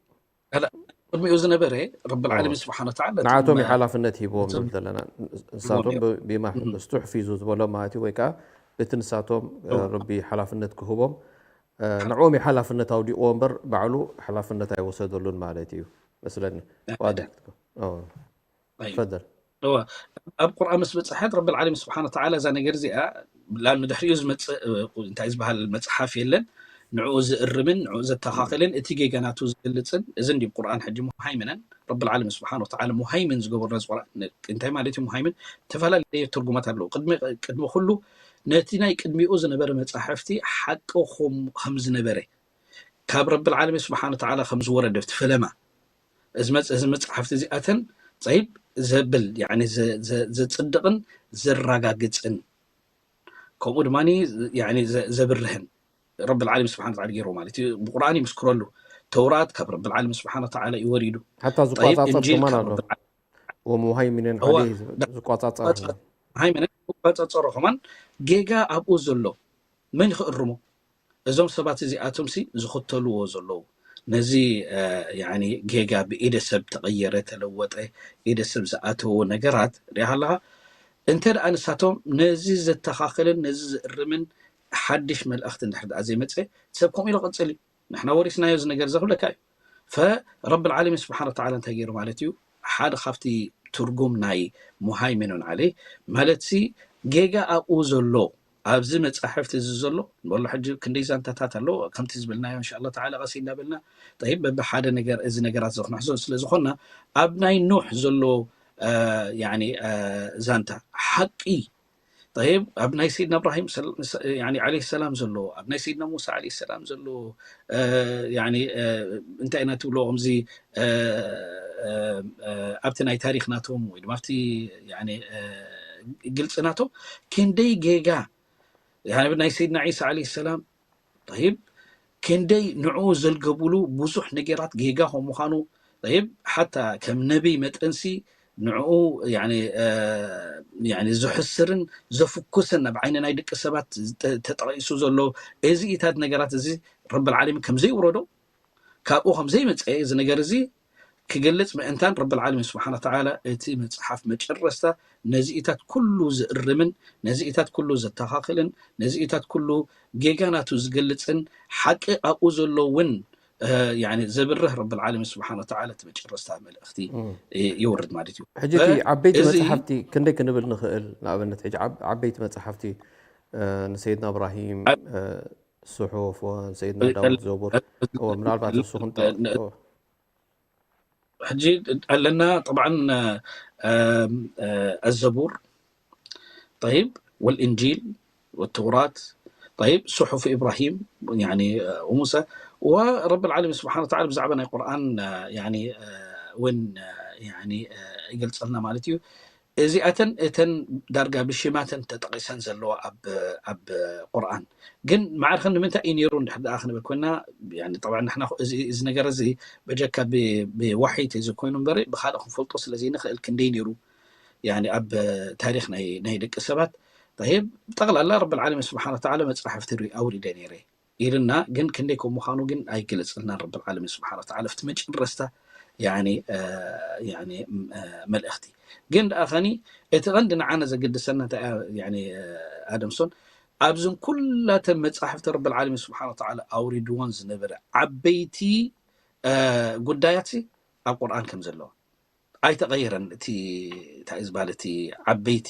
ላ፣ ቅድሚኡ ዝነበረ ረብል ኣዎ። ዓለሚን ስብሓነ ወተዓላ ነቶም ንዓቶም እዩ ሓላፍነት ሂብዎም ነቶም ዝብል ዘለና። ንሳቶም ሂብዎም ብ-፣ ቢማ እም። እስትሕፊዙ ዝበሎም ማለት እዩ፣ ወይ ከዓ እቲ ንሳቶም፣ እ፣ እዎ። ረቢ ሓላፍነት ክህቦም፣ እ፣ ንዕኦም እዩ ሓላፍነት ኣውዲቕዎ እምበር ባዕሉ ሓላፍነት ኣይወሰደሉን ማለት እዩ መስለኒ። ኣይ፣ ዋድሕ ክትከ-፣ ኦ። ኣይ። ፈደል። እወ። ኣብ ቁርኣን ምስ በጽሐት ረብል ዓለሚን ስብሓነ ወተዓላ እዛ ነገር እዚኣ፣ ላን ድሕሪኡ ዝመጽእ፣ እ፣ እንታይ ዝበሃል መጽሓፍ የለን። ንዕኡ ዝእርምን፣ ንዕኡ ዘተኻኽልን፣ እቲ ጌጋ ናቱ ዝገልጽን፣ እዚ እንዲ ቁርኣን ሕጂ ሙሃይምነን፣ ረብል ዓለሚን ስብሓነ ወተዓላ ሙሃይምን ዝገበሮ እዚ ቁርኣን፣ ን-፣ እንታይ ማለት እዩ ሙሃይምን? ዝተፈላለዩ ትርጉማት ኣለዎ። ቅድሚ፣ ቅድሚ ኩሉ ነቲ ናይ ቅድሚኡ ዝነበረ መጻሕፍቲ ሓቂ ኹም-፣ ከም ዝነበረ፣ ካብ ረብል ዓለሚን ስብሓነ ወተዓላ ከም ዝወረደ ኣብቲ ፈለማ፣ እዚ መጽ-፣ እዚ መጽሓፍቲ እዚኣተን ጸይብ ዘብል፣ ያኒ ዘ-፣ ዘ-፣ ዘጽድቕን ዘራጋግጽን፣ ከምኡ ድማ ያኒ ዘ-፣ ዘብርህን ረብል ዓለሚን ስብሓነ ወተዓላ ገይርዎ ማለት እዩ። ብቁርኣን ይምስክረሉ። ተውራት ካብ ረብል ዓለሚን ስብሓነ ወተዓላ እዩ ወሪዱ። ሓታ ጠይብ፣ ዝቋጻጸር እንጂል ከማን ካብ ኣሎ። ረብል ዓለሚን ወሙሃይሚንን እዋ፣ ዓለይህ ዳ-፣ ዝቋጻጸር ቋጻ-፣ ሃይመነ ዝቋጻጸሮ ከማን ጌጋ ኣብኡ ዘሎ መን ክእርሞ? እዞም ሰባት እዚኣቶምሲ ዝኽተልዎ ዘለዉ ነዚ፣ እ፣ ያኒ ጌጋ ብኢደ ሰብ ተቐየረ፣ ተለወጠ፣ ኢደ ሰብ ዝኣተዎ ነገራት ሪኢኻ ኣለኻ። እንተ ደኣ ንሳቶም ነዚ ዘተኻኽልን ነዚ ዝእርምን ሓድሽ መልእኽቲ እንድሕር ደኣ ዘይመጸ፣ ሰብ ከምኡ ኢሉ ክቕጽል እዩ። ንሕና ወሪስናዮ እዚ ነገር እዚ ክብለካ እዩ። ፈረብል ዓለሚን ስብሓነ ወተዓላ እንታይ ገይሩ ማለት እዩ? ሓደ ካብቲ ትርጉም ናይ ሙሃይሚኑን ዓለይህ ማለትሲ ጌጋ ኣብኡ ዘሎ ኣብዚ መጻሕፍቲ እዚ ዘሎ ንበሎ ሕጂ ክንደይ ዛንታታት ኣሎ። ከምቲ ዝብልናዮ እንሻ ኣላህ ተዓላ ቀስ እንዳበልና ጠይብ በብሓደ ነገር እዚ ነገራት እዚ ክንሕዞ ስለ ዝኾንና ኣብ ናይ ኑሕ ዘሎ፣ እ፣ ያኒ፣ እ፣ ዛንታ ሓቂ ጠይብ ኣብ ናይ ሰይድና እብራሂም ሰል-፣ ስ-፣ ያኒ ዓለይሂ ሰላም ዘሎ፣ ኣብ ናይ ሰይድና ሙሳ ዓለይሂ ሰላም ዘሎ፣ እ፣ ያኒ፣ እ፣ እንታይ ኢና ትብሎ ከምዚ፣ እ፣ ኣብቲ ናይ ታሪክ ናቶም ወይ ድማ ኣብቲ ግልፂ ናቶም ክንደይ ጌጋ ናይ ሰይድና ዒሳ ዓለይሂ ሰላም ይብ ክንደይ ንዕኡ ዘልገቡሉ ብዙሕ ነገራት ጌጋ ከም ምዃኑ ይብ ሓታ ከም ነቢይ መጠንሲ ንዕኡ ዝሕስርን ዘፍኩስን ኣብ ዓይኒ ናይ ደቂ ሰባት ተጠቂሱ ዘሎ እዚኢታት ነገራት እዚ ረብል ዓለሚን ከም ዘይውረዶ ካብኡ ከም ዘይመፀ እዚ ነገር እዚ ክገልፅ ምእንታን ረብል ዓለሚን ስብሓን ወተዓላ እቲ መፅሓፍ መጨረስታ ነዚኢታት ኩሉ ዝእርምን ነዚኢታት ኩሉ ዘተኻኽልን ነዚኢታት ኩሉ ጌጋ ናቱ ዝገልፅን ሓቂ ኣብኡ ዘሎ እውን ዘብርህ ረብል ዓለሚን ስብሓን ወተዓላ እቲ መጨረስታ መልእኽቲ የውርድ ማለት እዩ። ሕጂ እቲ ዓበይቲ መፅሓፍቲ ክንደይ ክንብል ንኽእል? ንኣብነት ሕጂ ዓበይቲ መፅሓፍቲ ንሰይድና እብራሂም ስሑፍ ወንሰይድና ዳውድ ዘቡር ምናልባት እሱ ክንጠ ሕጂ ኣለና طبعا الزبور طيب والإنجيل والتوراة طيب صحف إبراهيم يعني وموسى ورب العالمين سبحانه وتعالى ብዛዕባ ናይ ቁርኣን يعني እውን يعني ይገልፀልና ማለት እዩ። እዚኣተን እተን ዳርጋ ብሽማተን ተጠቂሰን ዘለዋ ኣብ ኣብ ቁርኣን ግን ማዕርኸን ንምንታይ እዩ ነይሩ እንድሕር ደኣ ክንብል ኮይና طبعا ንሕና እዚ ነገር እዚ በጀካ ብዋሒ ተይዘኮይኑ እምበሪ ብካልእ ክንፈልጦ ስለዘይንኽእል ክንደይ ነይሩ ኣብ ታሪክ ናይ ደቂ ሰባት ይብ ጠቕላላ ረብ ዓለሚን ስብሓን ወተዓላ መፅሓፍቲ ኣውሪደ ነይረ ኢልና ግን ክንደይ ከም ምዃኑ ግን ኣይግለፅልናን ረብል ዓለሚን ስብሓን ወተዓላ ኣብቲ መጨረስታ መልእኽቲ ግን ደኣ ኸኒ እቲ ቀንዲ ንዓና ዘገድሰና እንታይ ኣደምሶን ኣብዝን ኩላተን መፃሕፍቲ ረብል ዓለሚን ስብሓን ወተዓላ ኣውሪድዎን ዝነበረ ዓበይቲ ጉዳያት ኣብ ቁርኣን ከም ዘለዎ ኣይተቐየረን እቲ እንታይ ዝበሃል እቲ ዓበይቲ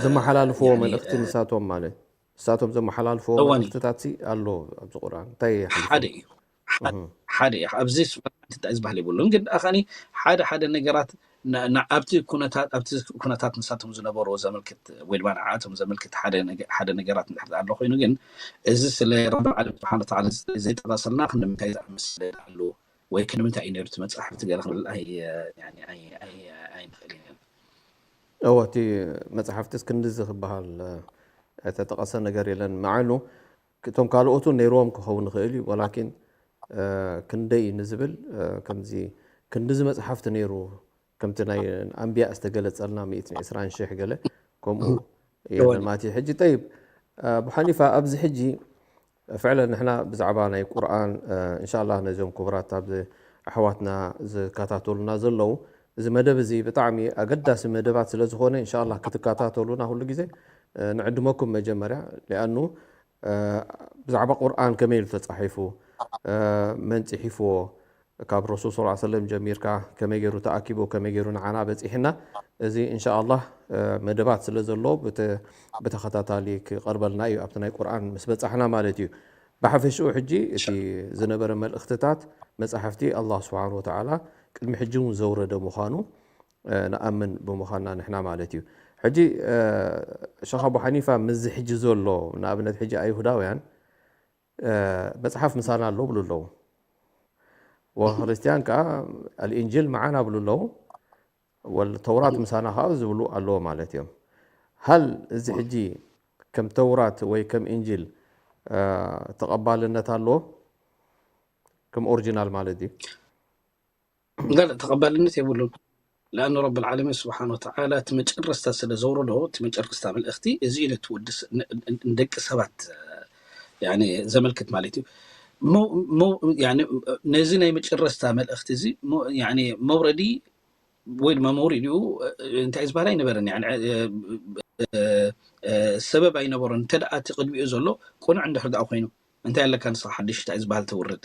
ዘመሓላልፍዎ መልእኽቲ ንሳቶም ማለት ንሳቶም ዘመሓላልፍዎ መልእኽትታት ኣሎ ኣብዚ ቁርኣን እንታይ ሓደ እዩ ሓደ እዩ ኣብዚ እንታይ ዝበሃል የብሉን ግን ደኣ ሓደ ሓደ ነገራት ኣብቲ ኩነታት ኣብቲ ኩነታት ንሳቶም ዝነበሩ ዘመልክት ወይ ድማ ንዓኣቶም ዘመልክት ሓደ ነገራት እንድሕር ኣሎ ኮይኑ ግን እዚ ስለ ረብ ዓለም ስብሓን ወተዓላ ዘይጠቐሰልና ክንምንታይ ዝኣምስል ኣሎ ወይ ክንምንታይ እዩ ነሩ እቲ መፅሓፍ እቲ ገለ ክንብል ኣይንኽእል ኢና እወ እቲ መፅሓፍትስ ክንድዚ ክበሃል ተጠቐሰ ነገር የለን መዓሉ እቶም ካልኦቱ ነይርዎም ክኸውን ይኽእል እዩ ወላኪን ክንደይ ንዝብል ከምዚ ክንድዚ መፅሓፍቲ ነይሩ ከምቲ ናይ ኣንቢያ ዝተገለፀልና ሚእትን ዕስራን ሽሕ ገለ ከምኡ የለን ማለት እዩ ሕጂ ጠይብ ኣቡ ሓኒፋ ኣብዚ ሕጂ ፍዕለ ንሕና ብዛዕባ ናይ ቁርኣን እንሻላ ነዚኦም ክቡራት ኣብ ኣሕዋትና ዝከታተሉና ዘለዉ እዚ መደብ እዚ ብጣዕሚ ኣገዳሲ መደባት ስለ ዝኾነ እንሻላ ክትከታተሉና ኩሉ ግዜ ንዕድመኩም መጀመርያ ሊኣኑ ብዛዕባ ቁርኣን ከመይ ኢሉ ተፃሒፉ መን ፅሒፍዎ ካብ ረሱል ስ ሰለም ጀሚርካ ከመይ ገይሩ ተኣኪቡ ከመይ ገይሩ ንዓና በፂሕና እዚ እንሻ ኣላህ መደባት ስለ ዘሎ ብተኸታታሊ ክቐርበልና እዩ ኣብቲ ናይ ቁርኣን ምስ በፃሕና ማለት እዩ ብሓፈሽኡ ሕጂ እቲ ዝነበረ መልእኽትታት መፃሕፍቲ ኣላህ ስብሓን ወተዓላ ቅድሚ ሕጂ እውን ዘውረደ ምዃኑ ንኣምን ብምዃንና ንሕና ማለት እዩ ሕጂ ሸኽ ኣቡ ሓኒፋ ምስዚ ሕጂ ዘሎ ንኣብነት ሕጂ ኣይሁዳውያን መፅሓፍ ምሳና ኣሎ ብሉ ኣለዉ ወክርስትያን ከዓ ኣልእንጅል መዓና ብሉ ኣለዉ ወልተውራት ምሳና ከዓ ዝብሉ ኣለዎ ማለት እዮም ሃል እዚ ሕጂ ከም ተውራት ወይ ከም እንጅል ተቐባልነት ኣለዎ ከም ኦሪጂናል ማለት እዩ ተቐባልነት የብሉን ለኣኑ ረብ ዓለሚን ስብሓን ወተዓላ እቲ መጨረስታ ስለ ዘውረዶ እቲ መጨረስታ መልእኽቲ እዚ ኢለ ትወድስ ንደቂ ሰባት ዘመልክት ማለት እዩ ነዚ ናይ መጨረስታ መልእኽቲ እዚ መውረዲ ወይ ድማ መውሪዲኡ እንታይ ዝበሃል ኣይነበረን ሰበብ ኣይነበሮን እንተ እቲ ቅድሚኡ ዘሎ ቁኑዕ እንድሕር ደኣ ኮይኑ እንታይ ኣለካ ንስኻ ሓድሽ እንታይ ዝበሃል ተውርድ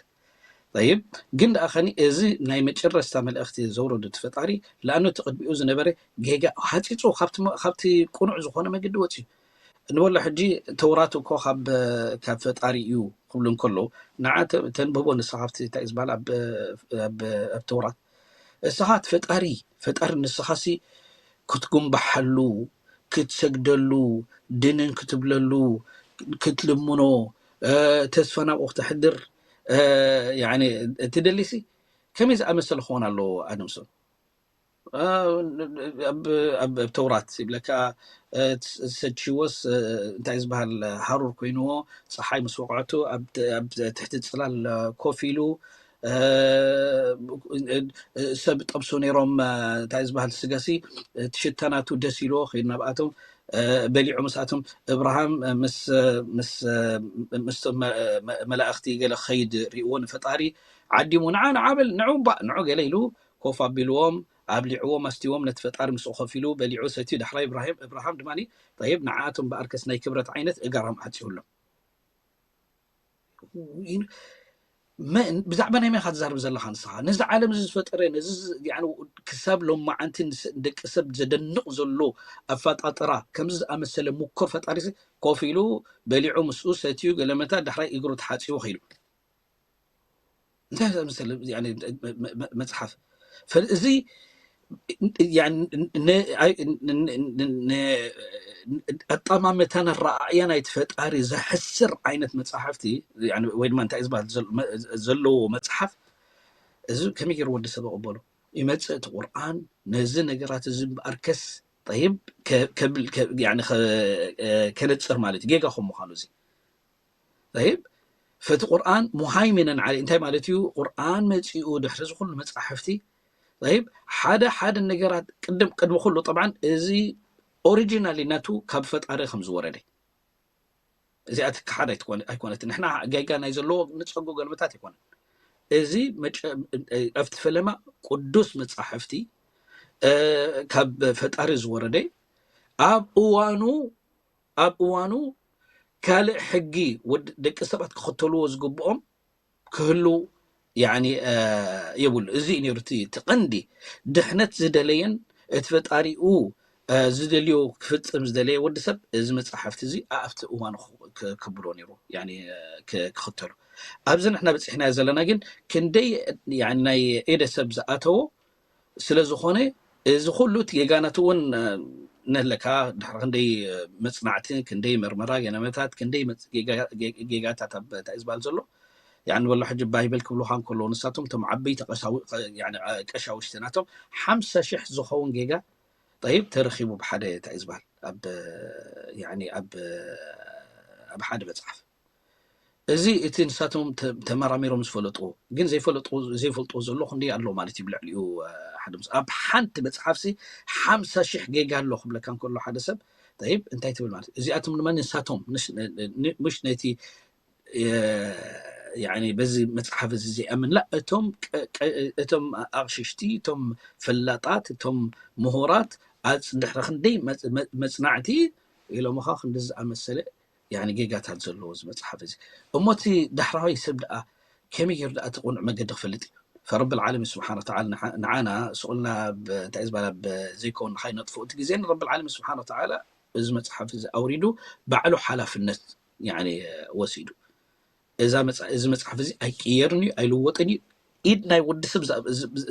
ይብ ግን ደኣ ኸኒ እዚ ናይ መጨረስታ መልእኽቲ ዘውረዱ እቲ ፈጣሪ ለኣኑ እቲ ቅድሚኡ ዝነበረ ጌጋ ሃፂፁ ካብቲ ቁኑዕ ዝኾነ መገዲ ወፅዩ ንበሎ ሕጂ ተውራት እኮ ካብ ካብ ፈጣሪ እዩ ክብሉ እንከሎ ንዓ ተንብቦ ንስኻ ኣብቲ እንታይ ዝበሃል ኣብ ተውራት እስኻ እቲ ፈጣሪ ፈጣሪ ንስኻሲ ክትጉንባሓሉ ክትሰግደሉ ድንን ክትብለሉ ክትልምኖ ተስፋ ናብኡ ክተሕድር ትደሊሲ ከመይ ዝኣመሰለ ክኾን ኣለዎ ኣደምሶን? ኣብ ተውራት ይብለካ ሰቺወስ እንታይ ዝበሃል ሃሩር ኮይንዎ፣ ፀሓይ ምስ ወቅዐቱ ኣብ ትሕቲ ፅላል ኮፍ ኢሉ፣ ሰብ ጠብሱ ነይሮም። እንታይ ዝበሃል ስጋሲ ትሽተናቱ ደስ ኢልዎ ከይድ ናብኣቶም በሊዑ ምስኣቶም እብርሃም ምስ መላእኽቲ ገለ ክኸይድ ሪእዎ ንፈጣሪ ዓዲሙ ንዓ ንዓ በል ንዑ እምባእ ንዑ ገለ ኢሉ ኮፍ ኣቢልዎም ኣብሊዕዎም ኣስትዎም ነቲ ፈጣሪ ምስኡ ኮፍ ኢሉ በሊዑ ሰትዩ ዳሕራይ እብራሂም እብርሃም ድማ ጠይብ ንዓኣቶም በኣርከስ ናይ ክብረት ዓይነት እጋሮም ዓፂሁሎም። ብዛዕባ ናይ መን ኢኻ ትዛረብ ዘለኻ ንስኻ? ነዚ ዓለም እዚ ዝፈጠረ ነዚ ክሳብ ሎማዓንቲ ንደቂ ሰብ ዘደንቕ ዘሎ ኣፈጣጥራ ከምዚ ዝኣመሰለ ምኩር ፈጣሪ ኮፍ ኢሉ በሊዑ ምስኡ ሰትዩ ገለመታ ዳሕራይ እግሩ ተሓፂቡ ከይዱ እንታይ ዝኣመሰለ መፅሓፍ እዚ ኣጠማመታን ኣረኣእያን ናይቲ ፈጣሪ ዘሕስር ዓይነት መፅሓፍቲ ወይ ድማ እንታይ ዝበሃል ዘለዎ መፅሓፍ እዚ ከመይ ገይሩ ወዲ ሰብ ይቕበሎ? ይመፅእ እቲ ቁርኣን ነዚ ነገራት እዚ እምበኣርከስ ጠይብ ከነፅር ማለት እዩ ጌጋ ከም ምዃኑ እዚ ጠይብ ፈቲ ቁርኣን ሙሃይሚነን ዓሊ እንታይ ማለት እዩ? ቁርኣን መፂኡ ድሕሪ እዚ ኩሉ መፃሕፍቲ ጠይብ ሓደ ሓደ ነገራት ቅድም ቅድሚ ኩሉ ጠብዓን እዚ ኦሪጂናሊ ናቱ ካብ ፈጣሪ ከም ዝወረደ እዚኣ ትከሓድ ኣይኮነትን። ንሕና ጌጋ ናይ ዘለዎ ንፀጎ ገልብታት ኣይኮነን። እዚ ኣብቲ ፈለማ ቅዱስ መፃሕፍቲ ካብ ፈጣሪ ዝወረደ ኣብ እዋኑ ኣብ እዋኑ ካልእ ሕጊ ደቂ ሰባት ክኽተልዎ ዝግብኦም ክህሉ የብሉ። እዚ እዩ ነይሩ እቲ ቀንዲ ድሕነት ዝደለየን እቲ ፈጣሪኡ ዝደልዮ ክፍፅም ዝደለየ ወዲ ሰብ እዚ መፅሓፍቲ እዚ ኣብቲ እዋኑ ከብሎ ነይሩ ክኽተሉ። ኣብዚ ንሕና በፂሕናዮ ዘለና ግን ክንደይ ናይ ኤደ ሰብ ዝኣተዎ ስለ ዝኾነ እዚ ኩሉ እቲ ጌጋናት እውን ነለካ ድሕሪ ክንደይ መፅናዕቲ ክንደይ መርመራ ገነመታት ክንደይ ጌጋታት ኣብ እንታይ ዝበሃል ዘሎ ንበሎ ሕጂ ባይብል ክብሉካ እንከለዉ ንሳቶም እቶም ዓበይቲ ቀሻውሽቲ ናቶም ሓምሳ ሽሕ ዝኸውን ጌጋ ጠይብ ተረኺቡ ብሓደ እንታይ ዝበሃል ኣብ ኣብ ሓደ መፅሓፍ እዚ እቲ ንሳቶም ተመራሚሮም ዝፈለጥዎ ግን ዘይፈልጥዎ ዘለዉ ክንደይ ኣሎ ማለት እዩ ብልዕሊኡ ሓደ ኣብ ሓንቲ መፅሓፍሲ ሓምሳ ሽሕ ጌጋ ኣሎ ክብለካ እንከሎ ሓደ ሰብ ጠይብ እንታይ ትብል ማለት እዚኣቶም ድማ ንሳቶም ምሽ ነቲ በዚ መፅሓፍ እዚ ዘይኣምንላ እቶም እቶም ኣቕሽሽቲ እቶም ፈላጣት እቶም ምሁራት ድሕሪ ክንደይ መፅናዕቲ ኢሎምኻ ክንዲ ዝኣመሰለ ጌጋታት ዘለዎ እዚ መፅሓፍ እዚ እሞ እቲ ዳሕራዋይ ሰብ ደኣ ከመይ ገይሩ ደኣ እቲ ቁኑዕ መገዲ ክፈልጥ እዩ ፈረቢ ልዓለሚን ስብሓን ወተዓላ ንዓና ስቁልና እንታይ ዝበላ ዘይከውን ንካይነጥፍኡ እቲ ግዜ ንረቢ ልዓለሚን ስብሓን ወተዓላ እዚ መፅሓፍ እዚ ኣውሪዱ ባዕሉ ሓላፍነት ወሲዱ እዚ መፅሓፍ እዚ ኣይቅየርን እዩ ኣይልወጥን እዩ ኢድ ናይ ወዲ ሰብ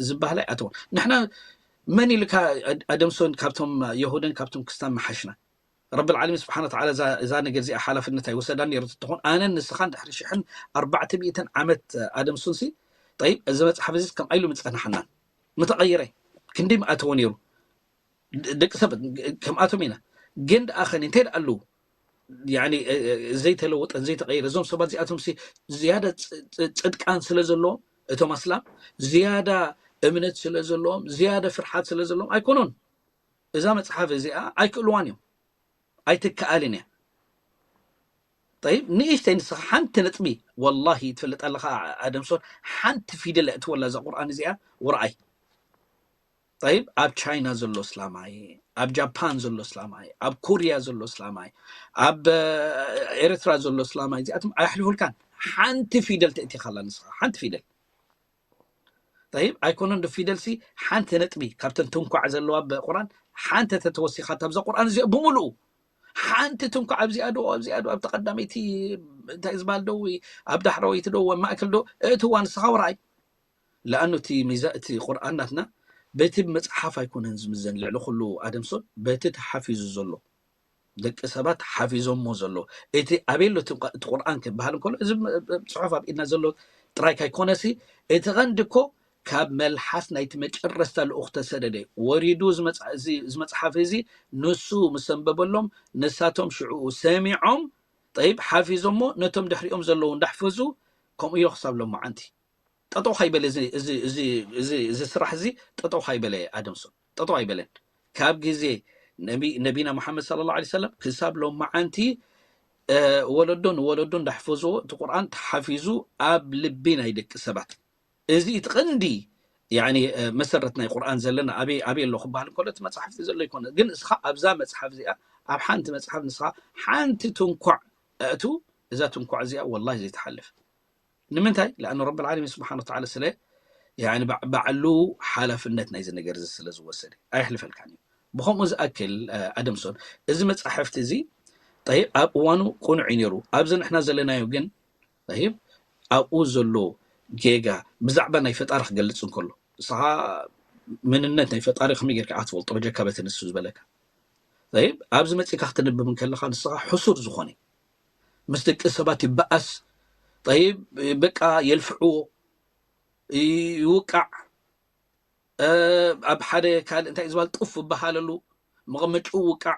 ዝበሃል ኣይኣተወን ንሕና መን ኢልካ ኣደምሶን ካብቶም የሁድን ካብቶም ክስታን መሓሽና ረቢ ልዓለሚን ስብሓን ወተዓላ እዛ ነገር እዚኣ ሓላፍነት ኣይወሰዳን ነይሩ ትኾን ኣነን ንስኻን ድሕሪ ሽሕን ኣርባዕተ ሚእትን ዓመት ኣደምሶንሲ ጠይብ እዚ መፅሓፍ እዚ ከም ኣይሉ ምፀናሕናን ምተቐይረ ክንደይ ምኣተወ ነይሩ ደቂ ሰብ ከምኣቶም ኢና ግን ደኣ ኸኒ እንታይ ደኣ ኣለዉ ዘይተለወጠን ዘይተቐይረ እዞም ሰባት እዚኣቶም ዝያዳ ፅድቃን ስለ ዘለዎም እቶም ኣስላም ዝያዳ እምነት ስለ ዘለዎም ዝያዳ ፍርሓት ስለ ዘለዎም ኣይኮኑን እዛ መፅሓፍ እዚኣ ኣይክእልዋን እዮም ኣይትከኣልን እያ ጠይብ ንእሽተይ ንስኻ ሓንቲ ነጥቢ ወላሂ ትፈልጥ ኣለኻ ኣደምሶን ሓንቲ ፊደል እትወላ እዛ ቁርኣን እዚኣ ወርኣይ ጠይብ ኣብ ቻይና ዘሎ እስላማይ ኣብ ጃፓን ዘሎ እስላማይ ኣብ ኮርያ ዘሎ እስላማይ ኣብ ኤርትራ ዘሎ እስላማይ እዚኣቶም ኣሕልፉልካን ሓንቲ ፊደል ተእቲኻላ ንስኻ ሓንቲ ፊደል ጠይብ ኣይኮነን ዶ ፊደልሲ ሓንቲ ነጥቢ ካብተን ትንኳዕ ዘለዋ ብቁራን ሓንቲ ተተወሲኻታ ብዛ ቁርኣን እዚኦ ብምሉኡ ሓንቲ ትንኳዕ ኣብዚኣ ዶ ኣብዚኣ ዶ ኣብቲ ቀዳመይቲ እንታይ ዝበሃል ዶ ኣብ ዳሕረወይቲ ዶ ማእከል ዶ እእትዋ ንስኻ ወርኣይ ለኣኑ እቲ ሚዛ እቲ ቁርኣን ናትና በቲ መፅሓፍ ኣይኮነን ዝምዘን ልዕሊ ኩሉ ኣደምሶን በቲ ተሓፊዙ ዘሎ ደቂ ሰባት ሓፊዞሞ ዘሎ እቲ ኣበየሎ እቲ ቁርኣን ክበሃል እንከሎ እዚ ፅሑፍ ኣብ ኢድና ዘሎ ጥራይ ካይኮነሲ እቲ ቀንዲ እኮ ካብ መልሓስ ናይቲ መጨረስታ ልኡኽ ተሰደደ። ወሪዱ እዚ መጽ-፣ እዚ፣ እዚ መጽሓፍ እዚ ንሱ ምስ ኣንበበሎም፣ ንሳቶም ሽዕኡ ሰሚዖም፣ ጠይብ፣ ሓፊዞሞ፣ ነቶም ድሕሪኦም ዘለዉ እንዳሕፈዙ፣ ከምኡ ኢሉ ክሳብ ሎመዓንቲ። ጠጠው ካይበለ እዚ፣ እዚ፣ እዚ፣ እዚ፣ እዚ ስራሕ እዚ ጠጠው ካይበለ ኣደምሶን፣ ጠጠው ኣይበለን። ካብ ግዜ ነቢ-፣ ነቢና መሓመድ ሰለላሁ ዐለይሂ ወሰለም ክሳብ ሎመዓንቲ፣ እ፣ ወለዶ ንወለዶ እንዳሕፈዝዎ እቲ ቁርኣን ተሓፊዙ ኣብ ልቢ ናይ ደቂ ሰባት። እዚ እቲ ቀንዲ፣ ያኒ፣ እ፣ መሰረት ናይ ቁርኣን ዘለና ኣበይ፣ ኣበይ ኣሎ ክበሃል እንከሎ እቲ መጽሓፍቲ ዘሎ ይኮነ። ግን እስኻ ኣብዛ መጽሓፍ እዚኣ፣ ኣብ ሓንቲ መጽሓፍ ንስኻ ሓንቲ ትንኳዕ ኣእቱ፣ እዛ ትንኳዕ እዚኣ ወላሂ ዘይትሓልፍ። ንምንታይ? ለኣኑ ረብል ዓለሚን ስብሓን ወተዓላ ስለ፣ ያኒ፣ ባዕ-፣ ባዕሉ ሓላፍነት ናይዚ ነገር እዚ ስለ ዝወሰደ። ኣየሕልፈልካን እዩ። ብኸምኡ ዝኣክል፣ እ፣ ኣደምሶን፣ እዚ መጻሕፍቲ እዚ፣ ጠይብ፣ ኣብ እዋኑ ቅኑዕ እዩ ነይሩ። ኣብዚ ንሕና ዘለናዮ ግን፣ ጠይብ፣ ኣብኡ ዘሎ ጌጋ ብዛዕባ ናይ ፈጣሪ ክገልጽ እንከሎ፣ ንስኻ መንነት ናይ ፈጣሪ ከመይ ጌርካ ኢኻ ትፈልጦ? በጀካ በቲ ንሱ ዝበለካ። ጠይብ፣ ኣብዚ መጺእካ ክትንብብ እንከለኻ፣ ንስኻ ሕሱር ዝኾነ፣ ምስ ደቂ ሰባት ይበኣስ፣ ጠይብ፣ በቃ የልፍዕዎ፣ ይውቃዕ፣ እ፣ ኣብ ሓደ ካልእ እንታይ ዝበሃል ጡፍ ይበሃለሉ፣ መቐመጭኡ ውቃዕ፣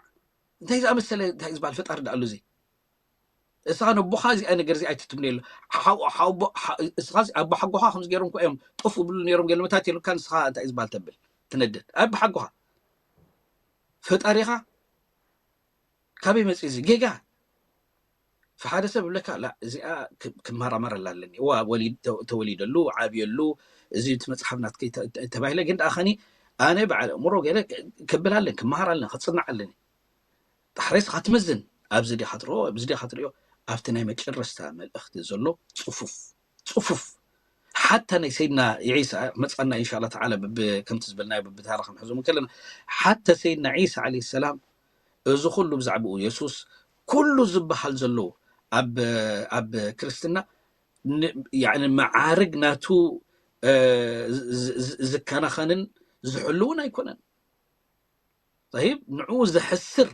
እንታይ ዝኣመሰለ እንታይ ዝበሃል ፈጣሪ ደኣ ኣሉ እዚ? እስኻ ነቦኻ እዚኣ ነገር እዚኣ ኣይትትምነየሉ። ሓው-፣ ሓው-፣ ሓ-፣ እስኻ እዚ ኣቦ ሓጎኻ ከምዚ ገይሮም እኮ እዮም ጡፍ ይብሉ ነይሮም፣ ገለ መታት የሉካ፣ ንስኻ እንታይ ዝበሃል ተብል፣ ትነድድ። ኣቦ ሓጎኻ፣ ፈጣሪኻ፣ ካበይ መጽእ እዚ ጌጋ? ፈሓደ ሰብ ይብለካ፣ "ላ፣ እዚኣ ክ-፣ ክመራመረላ ኣለኒ። እዋ፣ ወሊድ-፣ ተ-፣ ተወሊደሉ፣ ዓብየሉ፣ እዚ እቲ መጽሓፍ ናትከይ ተ-፣ ተ-፣ ተባሂለ፣ ግን ደኣ ኸኒ ኣነ በዓል ኣእምሮ ገለ ክ-፣ ክብል ኣለን፣ ክመሃር ኣለን፣ ክጽናዕ ኣለኒ።" ዳሕራይ እስኻ ትመዝን። ኣብዚ ዲኻ ትርእዮ፣ ኣብዚ ዲኻ ትርእዮ፣ ኣብቲ ናይ መጨረስታ መልእኽቲ ዘሎ ጽፉፍ፣ ጽፉፍ። ሓታ ናይ ሰይድና ዒሳ መጻና፣ ኢንሻላህ ተዓላ፣ ብብ-፣ ከምቲ ዝበልናዮ፣ ብብታሪኽ ክንሕዞም ከለና፣ ሓታ ሰይድና ዒሳ ዓለይሂ ሰላም፣ እዚ ኩሉ ብዛዕባኡ የሱስ፣ ኩሉ ዝበሃል ዘሎ ኣብ፣ ኣብ ክርስትና፣ ን-፣ ያዕኒ መዓርግ ናቱ፣ እ፣ ዝ-፣ ዝ-፣ ዝ-፣ ዝከናኸንን ዝሕልውን ኣይኮነን። ጠይብ፣ ንዕኡ ዘሕስር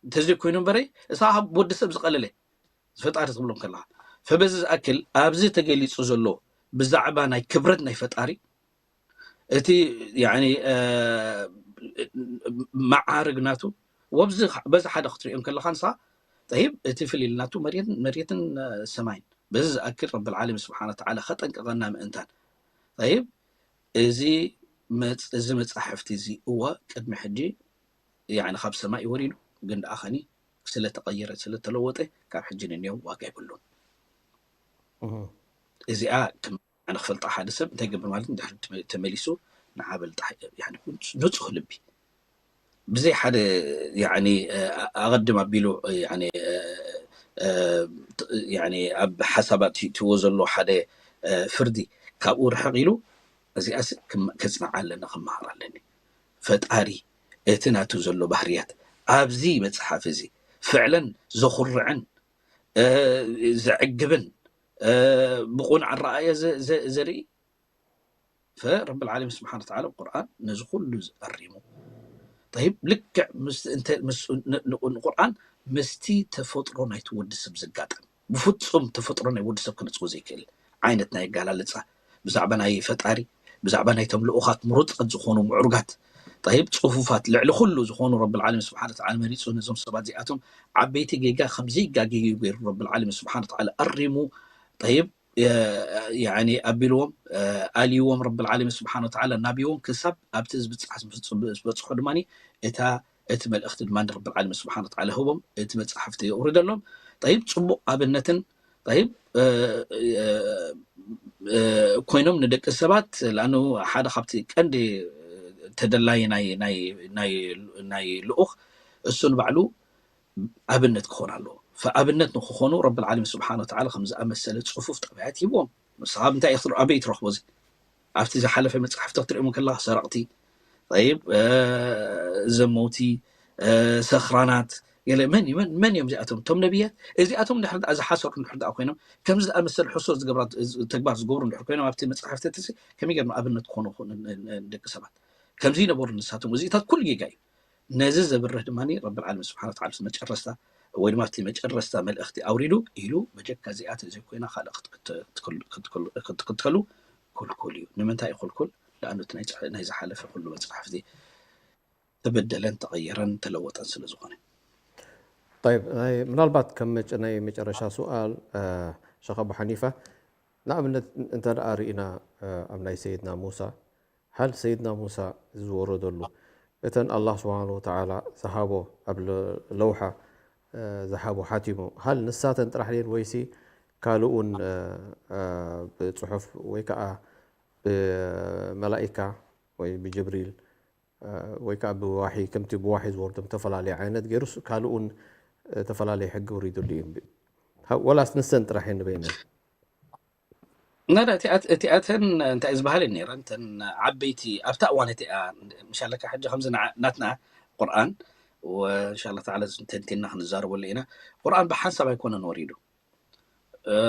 እንተዘይኮይኑ እምበረይ፣ እሳ ካብ ወዲ ሰብ ዝቐለለ፣ ፈጣሪ ትብሎም ከለኻ። ፈበዚ ዝኣክል፣ ኣብዚ ተገሊጹ ዘሎ ብዛዕባ ናይ ክብረት ናይ ፈጣሪ፣ እቲ፣ ያኒ፣ እ፣ መዓርግ ናቱ፣ ወብዚ፣ በዚ ሓደ ክትሪኦ ከለኻ ንስኻ፣ ጠይብ፣ እቲ ፍልልይ ናቱ መሬትን፣ መሬትን፣ እ፣ ሰማይን። በዚ ዝኣክል ረብል ዓለሚን ስብሓነ ወተዓላ ከጠንቅቐና ምእንታን። ጠይብ፣ እዚ መጽ-፣ እዚ መጻሕፍቲ እዚ፣ እወ፣ ቅድሚ ሕጂ፣ ያኒ፣ ካብ ሰማይ እዩ ወሪዱ፣ ግን ደኣ ኸኒ ስለ ተቐየረ፣ ስለ ተለወጠ፣ ካብ ሕጂ ንንየው ዋጋ የብሉን። እህ። እዚኣ ከም ኣነ ክፈልጣ፣ ሓደ ሰብ እንታይ ይገብር ማለት፣ እንድሕር ተመ-፣ ተመሊሱ ንዓ በል ጣሕ-፣ ያኒ፣ ንጹህ ልቢ፣ ብዘይ ሓደ፣ ያኒ፣ እ፣ ኣቐድም ኣቢሉ፣ ያኒ፣ እ፣ እ፣ ያኒ፣ ኣብ ሓሳባት ትዎ ዘሎ ሓደ፣ እ፣ ፍርዲ ካብኡ ርሕቕ ኢሉ፣ እዚኣስ ክም-፣ ከጽንዓ ኣለኒ፣ ክመሃር ኣለኒ። ፈጣሪ እቲ ናቱ ዘሎ ባህርያት ኣብዚ መጽሓፍ እዚ ፍዕለን ዘኹርዕን፣ እ፣ ዘዕግብን፣ እ፣ ብቑኑዕ ኣረኣእያ ዘ-፣ ዘ-፣ ዘርኢ፣ ፈረብል ዓለሚን ስብሓነ ወተዓላ ቁርኣን ነዚ ኩሉ ኣሪሙ። ጠይብ፣ ልክዕ ምስ፣ እንተ፣ ምስ፣ ን-፣ ን-፣ ንቁርኣን ምስቲ ተፈጥሮ ናይቲ ወዲ ሰብ ዝጋጠም፣ ብፍጹም ተፈጥሮ ናይ ወዲ ሰብ ክነጽጎ ዘይክእል ዓይነት ናይ ኣገላልጻ፣ ብዛዕባ ናይ ፈጣሪ፣ ብዛዕባ ናይቶም ልኡኻት ምሩጻት ዝኾኑ ምዕሩጋት፣ ጠይብ፣ ጽፉፋት፣ ልዕሊ ኩሉ ዝኾኑ ረብል ዓለሚን ስብሓነ ወተዓላ መሪጹ ነዞም ሰባት እዚኣቶም ዓበይቲ ጌጋ ከም ዘይጋገዩ ገይሩ ረብል ዓለሚን ስብሓነ ወተዓላ ኣሪሙ። ጠይብ፣ የ-፣ ያኒ ኣቢልዎም፣ እ፣ ኣልይዎም ረብል ዓለሚን ስብሓነ ወተዓላ ናብይዎም ክሳብ ኣብቲ ዝበጽሕ-፣ ዝበጽሖ ድማ እታ፣ እቲ መልእኽቲ ድማ ረብል ዓለሚን ስብሓነ ወተዓላ ህቦም፣ እቲ መጻሕፍቲ የውርደሎም። ጠይብ፣ ጽቡቕ ኣብነትን፣ ጠይብ፣ እ፣ እ፣ እ፣ ኮይኖም ንደቂ ሰባት፣ ለኣኑ ሓደ ካብቲ ቀንዲ ተደላይ ናይ፣ ናይ፣ ናይ፣ ናይ ልኡኽ እሱ ንባዕሉ ኣብነት ክኾን ኣለዎ። ፈኣብነት ንክኾኑ ረብል ዓለሚን ስብሓነ ወተዓላ ከም ዝኣመሰለ ጽፉፍ ጠባያት ሂብዎም። ንስኻ ኣብ እንታይ ኢኽ ትር-፣ ኣበይ ትረኽቦ እዚ? ኣብቲ ዝሓለፈ መጽሓፍቲ ክትሪኦም ከለኻ ሰረቕቲ፣ ጠይብ፣ እ፣ ዘመውቲ፣ እ፣ ሰኽራናት፣ ገለ መን እዩ? መን፣ መን እዮም እዚኣቶም? እቶም ነቢያት? እዚኣቶም እንድሕር ደኣ ዝሓሰሩ እንድሕር ደኣ ኮይኖም፣ ከምዚ ዝኣመሰለ ሕሱር ዝገብራ፣ ተግባር ዝገብሩ እንድሕር ኮይኖም፣ ኣብቲ መጽሓፍቲ እቲ ከመይ ጌርና ኣብነት ክኾኑ ይኽእሉ ን-፣ ን-፣ ንደቂ ሰባት? ከምዚ ይነበሩ ንሳቶም። እዚታት ኩሉ ጌጋ እዩ። ነዚ ዘብርህ ድማ ረብል ዓለሚን ስብሓነ ወተዓላ መጨረስታ ወይ ድማ እቲ መጨረስታ መልእኽቲ ኣውሪዱ ኢሉ በጀካ እዚኣ ተዘይኮይና ካልእ ክት-፣ ክት-፣ ክትክል-፣ ክትክል-፣ ክትክተሉ ኩልኩል እዩ። ንምንታይ እዩ ኩልኩል? ለኣኑ እቲ ናይ ዝሓለፈ ኩሉ መፅሓፍቲ ተበደለን ተቐየረን ተለወጠን ስለ ዝኾነ። طيب፣ ናይ ምናልባት ከም መጨ- ናይ መጨረሻ ሱኣል ሸኽ ኣቡ ሓኒፋ፣ ንኣብነት እንተ ደኣ ርኢና ኣብ ናይ ሰይድና ሙሳ፣ ሃል ሰይድና ሙሳ ዝወረደሉ እተን ኣላህ ስብሓን ወተዓላ ዝሃቦ ኣብ ለውሓ ዝሃቦ ሓቲሙ፣ ሃል ንሳተን ጥራሕ ድየን ወይሲ ካልኡን ብፅሑፍ ወይ ከዓ ብመላኢካ ወይ ብጅብሪል ወይ ከዓ ብዋሒ ከምቲ ብዋሒ ዝወርዶም ተፈላለየ ዓይነት ገይሩስ ካልኡን ተፈላለየ ሕጊ ውሪዱሉ እዩ ወላስ ንሰን ጥራሕ እየን ንበይነን? ናዳ እቲኣተን እንታይ ዝበሃል ነይረን እተን ዓበይቲ ኣብታ እዋን እቲኣ ምሻለካ ሕጂ ከምዚ ናትና ቁርኣን እንሻላ ተዓላ ተንቲና ክንዛረበሉ ኢና። ቁርኣን ብሓንሳብ ኣይኮነን ወሪዱ።